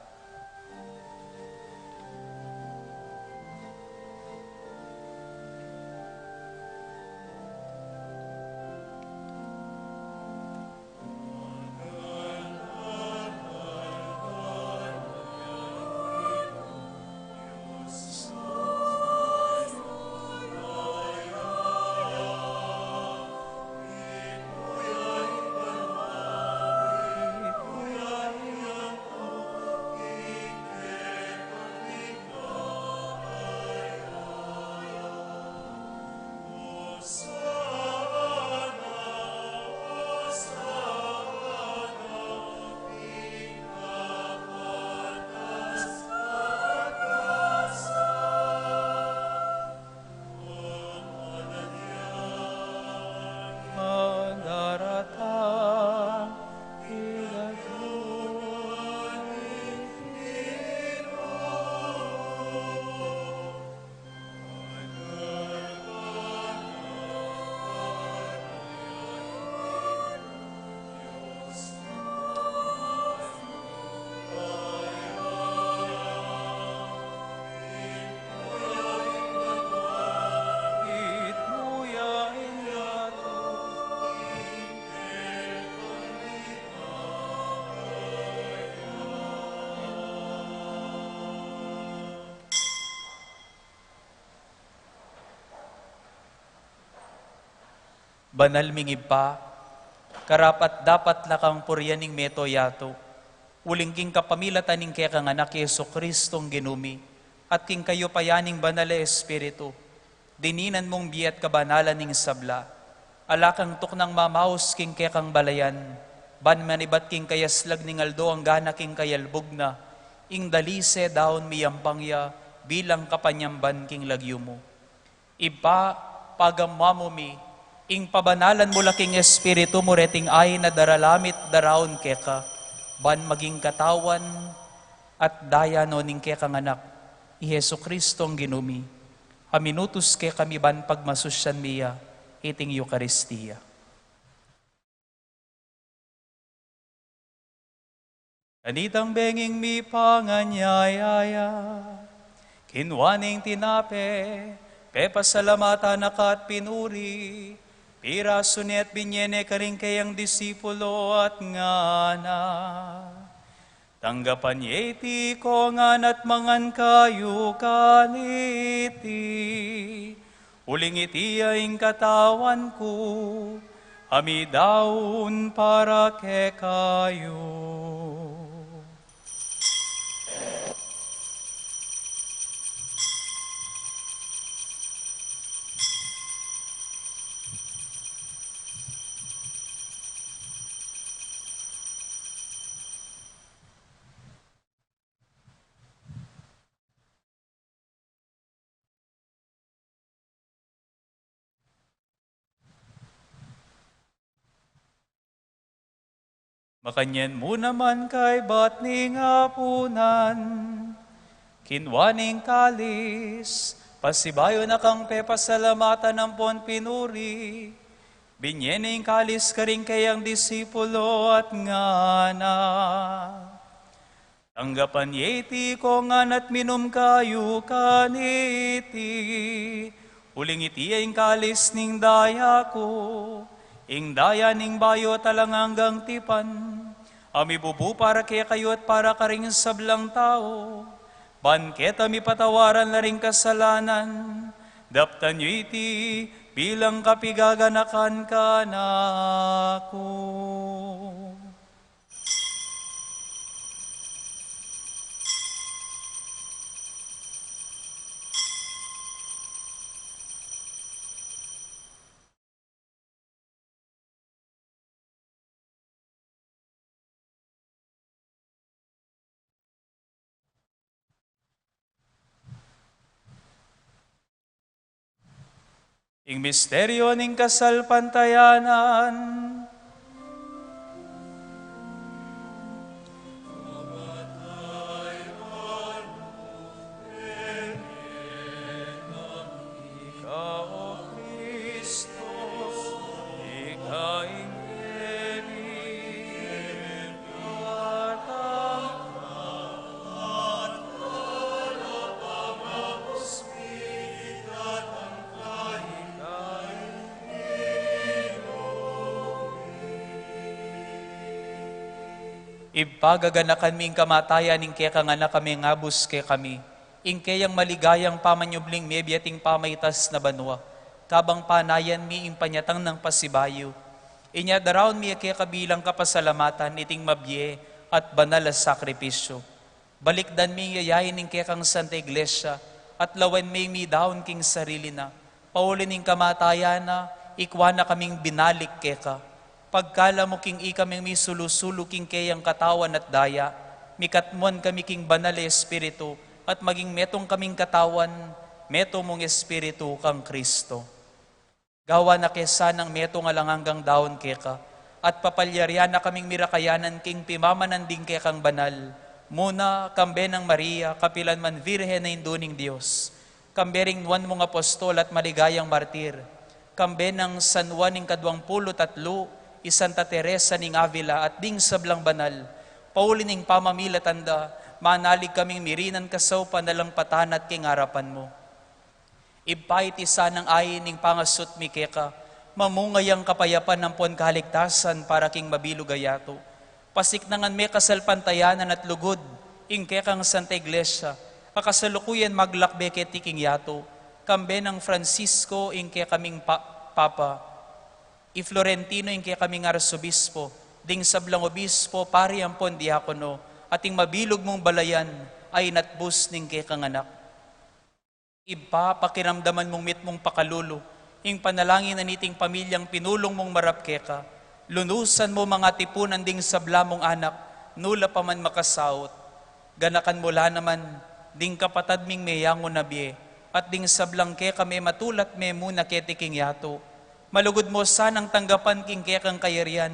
Banal ming Ibpa, karapat-dapat na kang purian ing mabilug a yatu, uling king kapamilatan ning kekang Anak, i Jesucristong Ginu mi, at king kayupayan ning Banal a Espiritu, dininan mung bie at kabanalan ing sabla, ala kang tuknang mamaus king kekang balayan, ban manibat king kayaslag ning aldo anggana king kayalbug na, ing dalise daun miyampang ya bilang kapanyamban king lagyu mu. Ibpa, pagamu mu mi, ing pabanalan mu la king Espiritu mu reting ain a daralan mi at daraun keka, ban maging katawan at daya no ning kekang Anak, i Jesucristong Ginu mi, a minutus kekami ban pagmasusyan mi ya, iting Eukaristia. Kanitang benging mipanganyaya ya, kinua ne ing tinape, pepasalamatan na ka at pinuri, pirasu ne at binie ne karing kayang disipulo at ngana: Tanggapan ye iti, ngan at mangan kayu kaniti. Uling iti ya ing katawan ku, a midaun para kekayu. Makanyan mu naman kaybat ning apunan, kinwa ne ing kalis, pasibayu na kang pepasalamatan ampon pinuri, binye ne ing kalis karing kayang disipulo at ngana: Tanggapan ye iti kongan at minum kayu kaniti, uling iti ya ing kalis ning daya ku, ing daya ning bayu at alang anggang tipan, a mibubu para kekayu at para karing sablang tau, ban keta mipatawaran la ring kasalanan. Daptan yu iti bilang kapigaganakan kanaku. Ing misteryo ning kasalpantayanan. Ika, O Kristo, ika ing Ibpa, gaganakan mi ing kamatayan ning kekang Anak a mengabus kekami, ing keyang maligayang pamanyubling mebie ating pamaitas na banua, kabang panayan mi ing panyatang nang pasibayu. Inya daraun mi keka bilang kapasalamatan iting mabie at banal a sakripisyu. Balikdan mi ing yayain ning kekang Santa Iglesia, at lawen mi midaun king sarili na, pauli ning kamatayan na, ikwa na kaming binalik keka. Pagkalub mu king ikaming misulu-sulu king keyang katawan at daya, mikatmuan kami king Banal a Espiritu, at maging metung kaming katawan, metung mung Espiritu kang Kristo. Gawan na ke sanang metung alang anggang daun keka, at papalyarian na kaming mirakayanan king pimamanan ding kekang banal, muna, kambe nang Maria, kapilan man Virgen a Indu ning Dios, kambe ring nuan mung apostol at maligayang martir, kambe nang San Juan ing kaduang pulu't atlu, i Santa Teresa ning Avila, at ding sablang banal, pauli ning pamamilatan da, manalig kaming mirinan kasaupan alang patana at king arapan mu. Ibpa, iti sanang ain ning pangasut mi keka, mamunga yang kapayapan ampon kaligtasan para king mabilug a yatu. Pasiknangan me kasalpantayanan at lugud ing kekang Santa Iglesia, a kasalukuyan maglakbe keti king yatu, kambe nang Francisco ing kekaming pa-, Papa, i Florentino ing kekaming Arsobispo, ding sablang obispo, pari ampon diakono, at ing mabilug mung balayan a inatbus ning kekang Anak. Ibpa, pakiramdaman mung mitmung pakalulu ing panalangin na niting pamilyang pinulung mung marap keka. Lunusan mu mang atipunan ding sabla mung anak, nu la pa man makasaut. Ganakan mu la naman ding kapatad ming meyangu na bie, at ding sablang keka mematulat memuna keti king yatu. Malugud mu sanang tanggapan king kekang kayarian,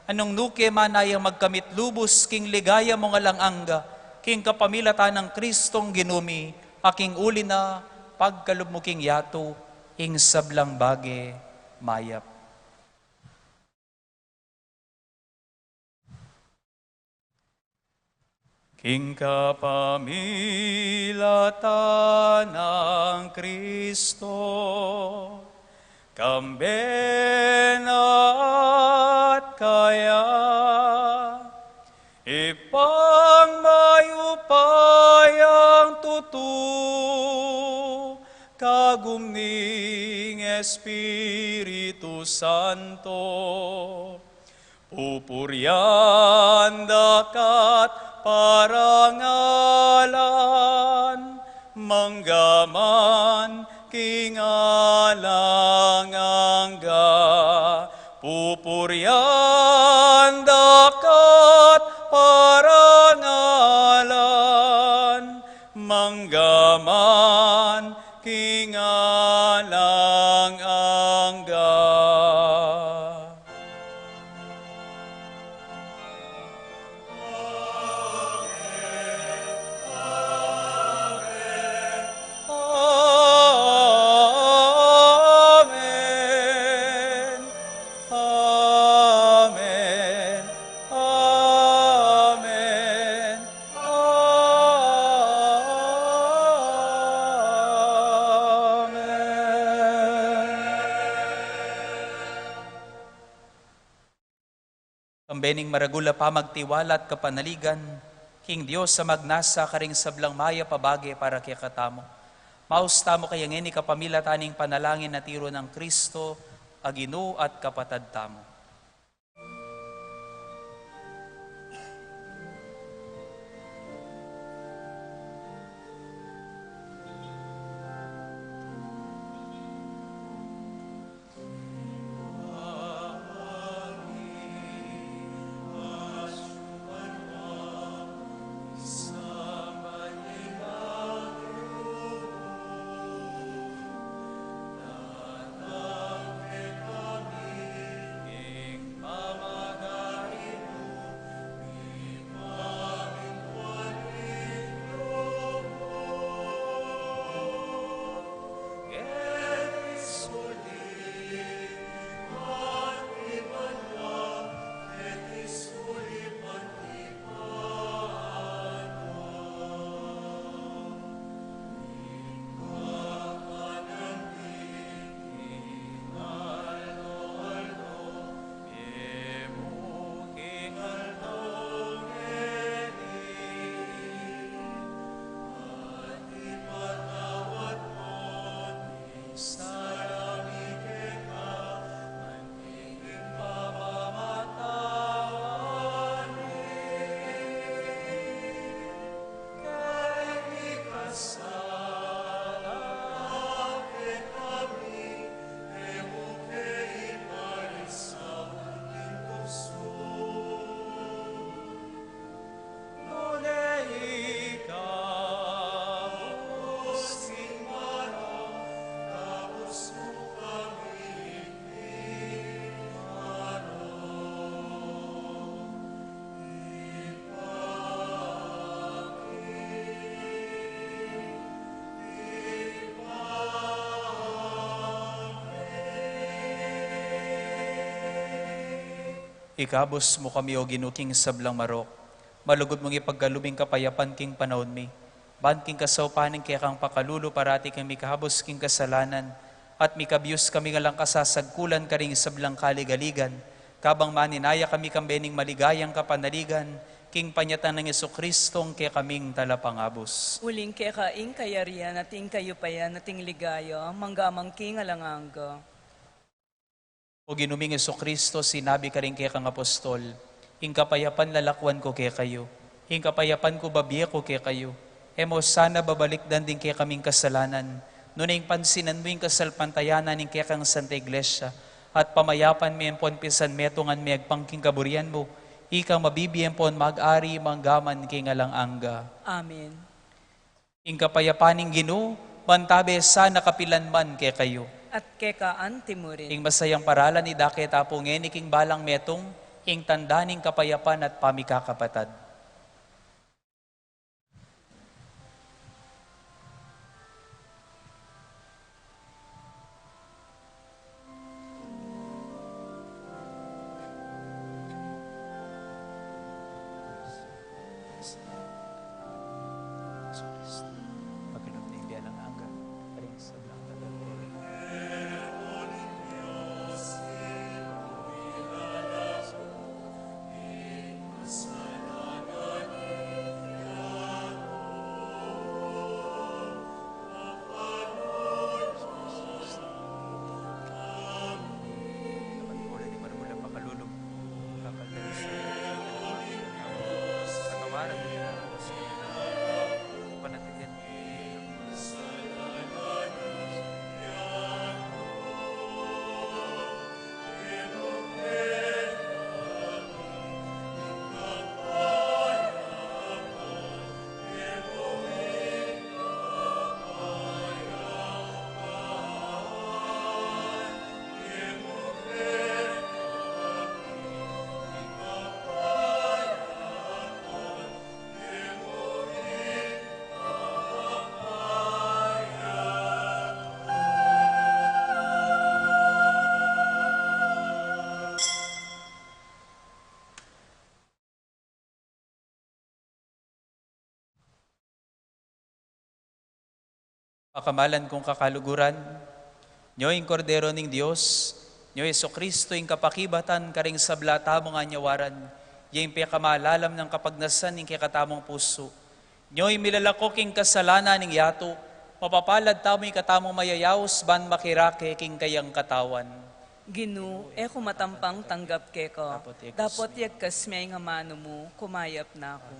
a nung nu ke manayang magkamit lubus king ligaya mung alang angga, king kapamilatan nang Kristong Ginu mi, a king uli na pagkalub mu king yatu ing sablang bage mayap. King kapamilatan nang Kristo, kambe na at kaya, Ibpang mayupayang tutu, kagum ning Espiritu Santo, pupurian da ka't parangalan, mangga man king alang angga. Pupurian da ka't parangalan, mangga man king alang angga. Kambe ning maragul a pamagtiwala at kapanaligan king Dios a magnasa karing sablang mayap a bage para kekatamu. Maus tamu kaya ngeni kapamilatan ning panalangin a tiru nang Kristo a Ginu at Kapatad tamu. Ikabus mu kami, O Ginu, king sablang marok. Malugud mung ipagkalub ing kapayapan king panaun mi. Ban king kasaupan ning kekang pakalulu, parati kami mikabus king kasalanan, at mikabus kami ngan lang kasasagkulan karing sablang kaligaligan, kabang maninaya kami kambe ning maligayang kapanaligan, king panyatang nang Jesucristo a kekaming Talapangabus. Uling keka ing kayarian, at ing kayupayan, at ing ligaya, mangga man king alang angga. O Ginu ming Jesucristo, sinabi karing kekang apostol, "Ing kapayapan lalakwan ku kekayu, ing kapayapan ku babie ku kekayu." E mu sana babalikdan ding kekaming kasalanan, nune ing pansinan mu ing kasalpantayanan ning kekang Santa Iglesia, at pamayapan me ampon pisanmetungan me agpang king kaburian mu, ikang mabibie ampon mag-ari mangga man king alang angga. Amen. Ing kapayapan ning Ginu, mantabe sana kapilan man kekayu. At keka anti mu rin. Ing masayang paralan idake ta pu ngeni king balang metung, ing tanda ning kapayapan at pamikakapatad. Pakamalan kung kakaluguran, nyo ing Kordero ning Dios, Nyo Jesucristo, ing kapakibatan karing sabla tamung anyawaran, ya ing pekamalalam nang kapagnasan ning kekatamung pusu. Nyo ing milalako king kasalanan ning yatu, mapapalad tamu ing katamung mayayaus ban makirake king kayang katawan. Ginu, e ku matampang tanggap keka, dapot yagkas me ing amanu mu, kumayap na ku.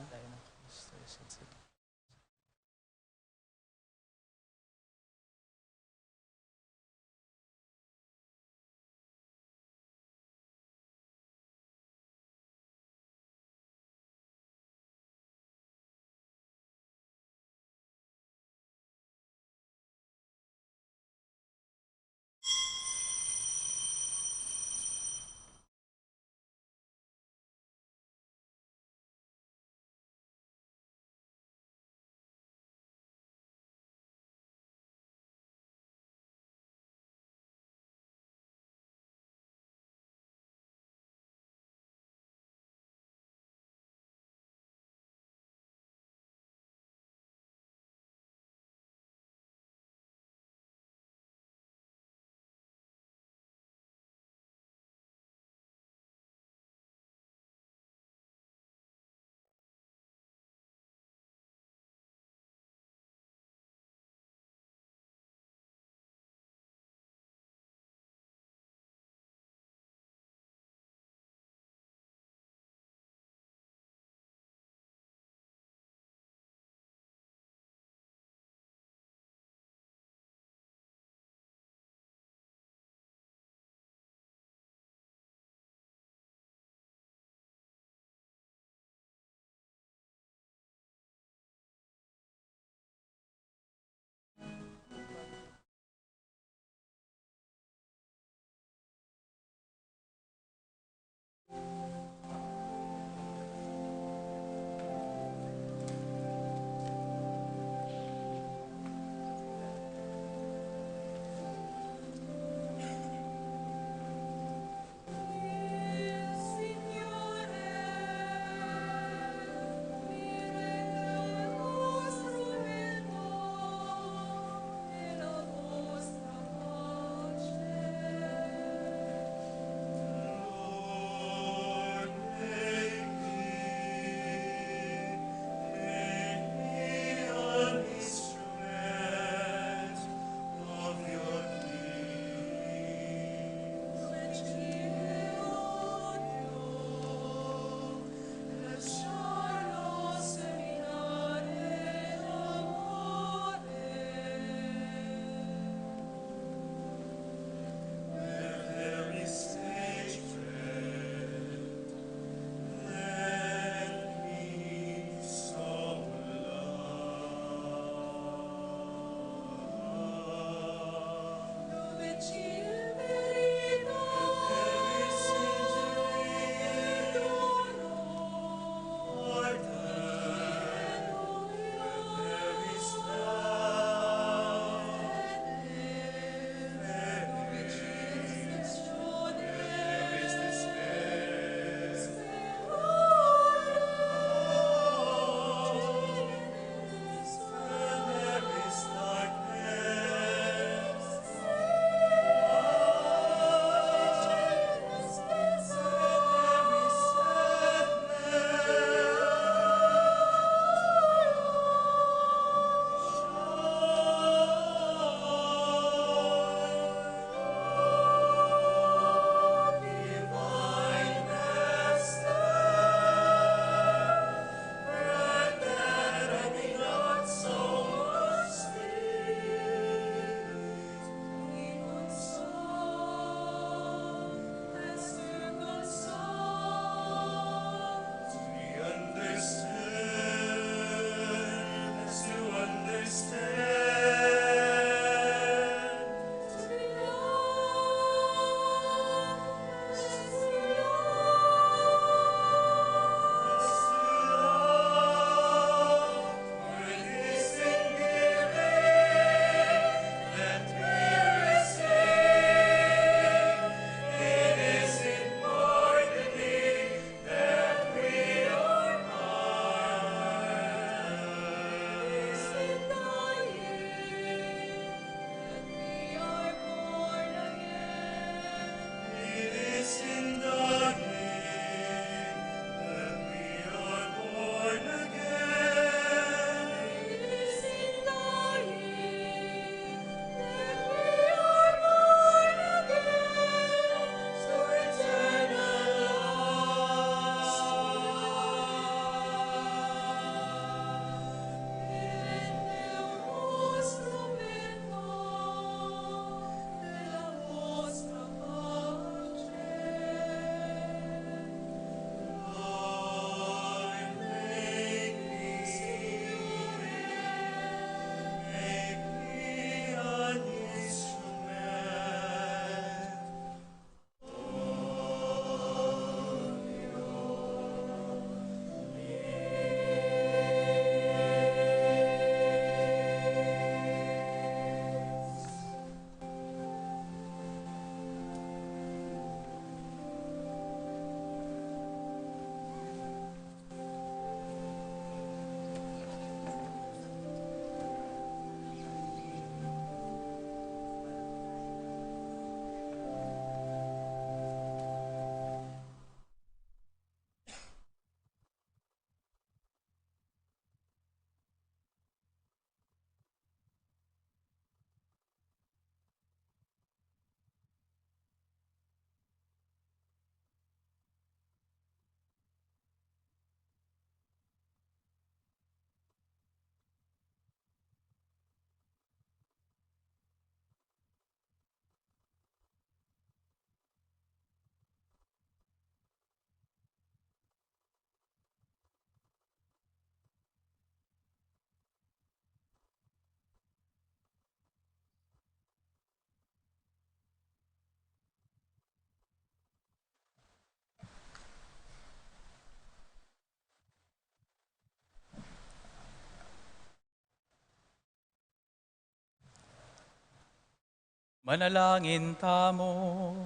Manalangin tamu.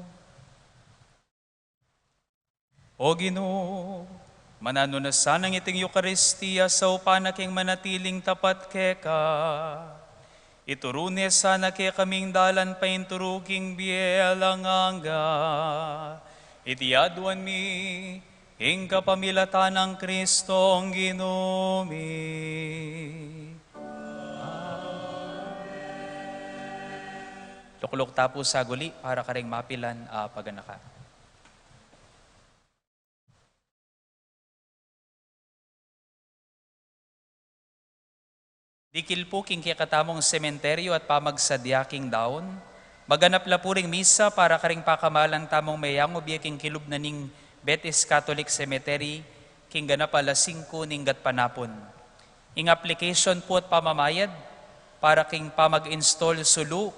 O Ginu, mananu na sanang iting Eukaristia saupan na king manatiling tapat keka. Ituru ne sana kekaming dalan painturu king bie alang angga. Iti aduan mi king kapamilatan nang Kristong Ginu mi. Lukluk ta pu saguli para karing mapilan a paganakan. Dikil pu king kekatamung sementeryo at pamagsadya king daun, maganap la pu ring misa para karing pakamalan tamung meyangu bie king kilub na ning Betis Catholic Cemetery king ganap alas singku ning gatpanapun. Ing application pu at pamamayad para king pamag-install sulu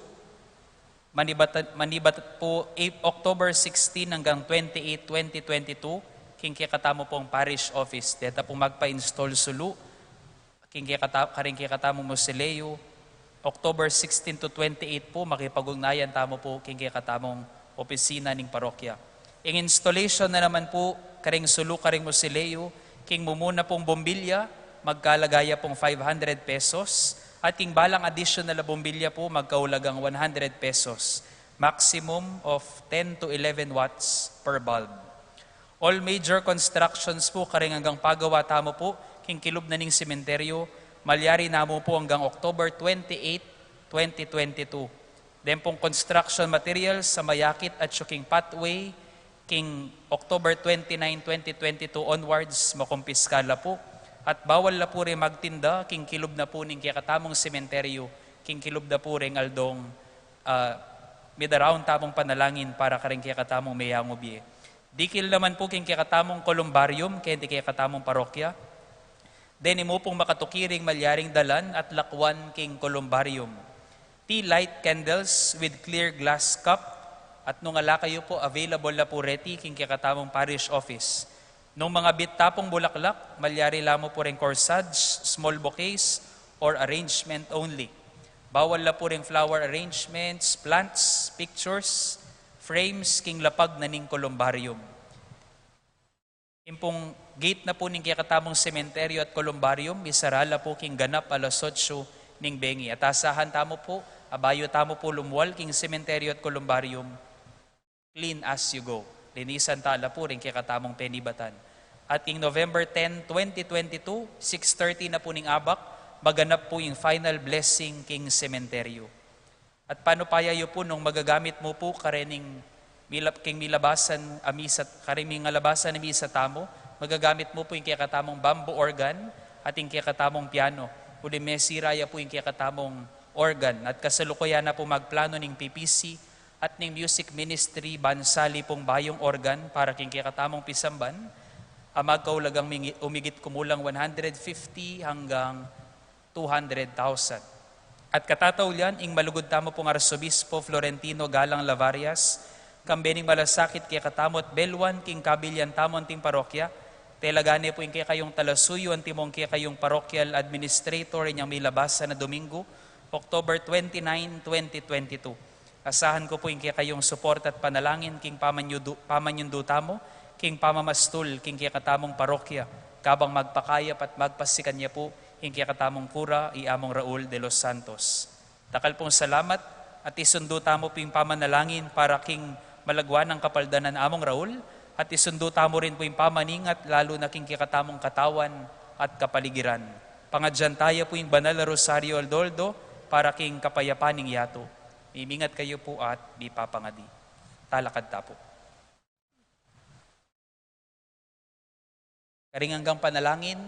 manibat, manibat pu, October sixteen hanggang twenty-eight, twenty twenty-two, king kekatamu pung parish office. Deta pu magpa-install sulu, king kekata-, karing kekatamung mausoleo, October sixteen to twenty-eight pu, makipag-ugnayan tamu pu king kekatamung opisina ning parokya. Ing installation na naman pu karing sulu karing mausoleo, king mumuna pung bumbilya, magkalaga ya pung five hundred pesos, at king balang additional a bumbilya pu, magkaulagang one hundred pesos, maximum of ten to eleven watts per bulb. All major constructions pu karing anggang pagawa tamu pu king kilub na ning sementeryo, malyari namu pu anggang October twenty-eight, twenty twenty-two. Den pung construction materials a mayakit atyu king pathway, king October twenty-nine, twenty twenty-two onwards, makumpiska la pu. At bawal la pu ring magtinda king kilub na pu ning kekatamung sementeryo, king kilub na pu ring aldong, ah, midaraun tamung panalangin para karing kekatamung meyangu bie. Dikil naman pu king kekatamung columbarium, keti kekatamung parokya. Deni mu pung makatuki ring malyaring dalan at lakwan king columbarium. Tea light candles with clear glass cup, at nung ala kayu pu, available la pu reti king kekatamung parish office. Nung mangabit ta pung bulaklak, malyari la mu pu ring corsage, small bouquets, or arrangement only. Bawal la pu ring flower arrangements, plants, pictures, frames, king lapag na ning columbarium. Ing pung gate na pu ning kekatamung sementeryo at columbarium, isara la pu king ganap alas otso ning bengi. At asahan tamu pu, a bayu tamu pu lumual king sementeryo at columbarium, clean as you go. Linisan ta la pu ring kekatamung penibatan. At king November ten, twenty twenty-two, six thirty na pu ning abak, maganap pu ing final blessing king sementeryo. At panupaya yu pu nung magagamit mu pu karening milab-, king milabasan a misa, karing mingalabasan a misa tamu, magagamit mu pu ing kekatamung bamboo organ at ing kekatamung piano. Uli mesira ya pu ing kekatamung organ. At kasalukuyan na pu magplano ning P P C at ning music ministry ban sali pung bayung organ para king kekatamung pisamban a magkaulagang mingi-, umigit kumulang one hundred fifty hanggang two hundred thousand. At katataulian, ing malugud tamu pung Arsobispo Florentino Galang Lavarias, kambe ning malasakit kekatamu at beluan king kabilian tamu anting parokya, telagan ne pu ing kekayung talasuyu antimong kekayung parokyal administrator inyang milabasan a Domingo, October twenty-nine, twenty twenty-two. Asahan ku pu ing kekayung suporta at panalangin king pamanyudu-, pamanyundu tamu, king pamamastul king kekatamung parokya, kabang magpakayap at magpasikan ya pu ing kekatamung kura, i Among Raul de los Santos. Dakal pung salamat, at isundu tamu pu ing pamanalangin para king malagwa nang kapaldanan Among Raul, at isundu tamu rin pu ing pamaningat lalu na king kekatamung katawan at kapaligiran. Pangadyan ta ya pu ing banal a rosaryo aldo-aldo para king kapayapan ning yatu. Mimingat kayu pu at mipapangadi. Talakad ta pu. Karing anggang panalangin,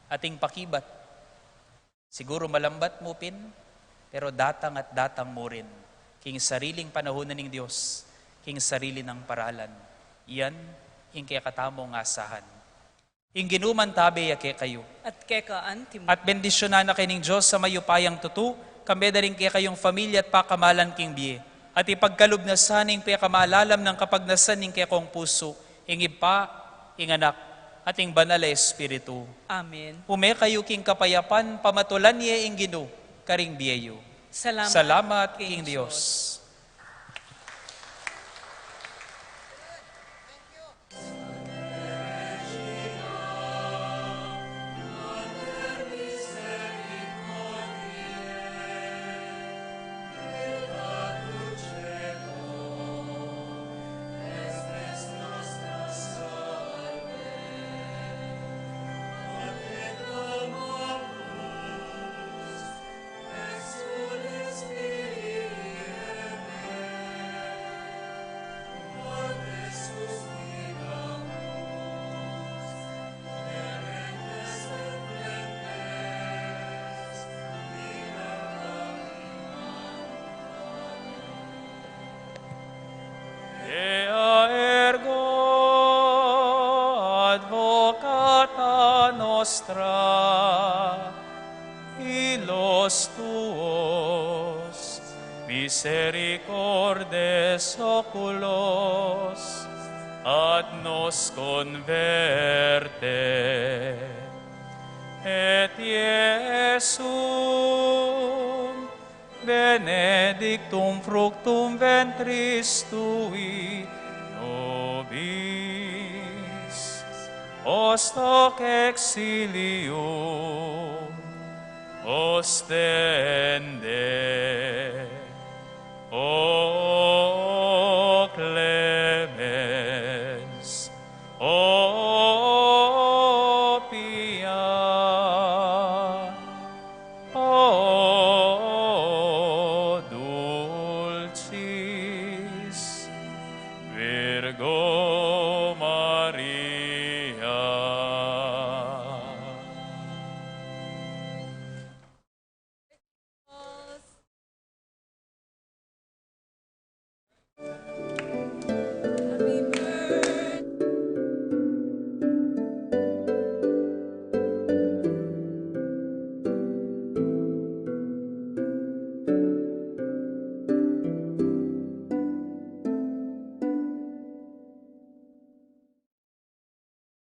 ating pakibat. Siguru malambat mu pin, pero datang at datang mu rin. King sariling panahunan ning Dios, king sarili nang paralan. Iyan ing kekatamung asahan. Ing Ginu mantabe ya kekayu. At keka anti mu. At bendisyunan na kayu ning Dios a mayupayang tutu, kambe da ring kekayung familia at pakamalan king bie. At ipagkalub na sa ning pekamalalam nang kapagnasan ning kekong pusu, ing Ibpa, ing Anak, at ing Banal a Espiritu. Amen. Ume kayu king kapayapan, pamatulan ye ing Ginu karing bie yu. Salamat king Dios. Beata nostra, ilos tuos, misericordes oculos, ad nos converte, et Iesum benedictum fructum ventris tui, nobis, post hoc exilium ostende. O clemens, o pia, o dulcis Virgo Maria.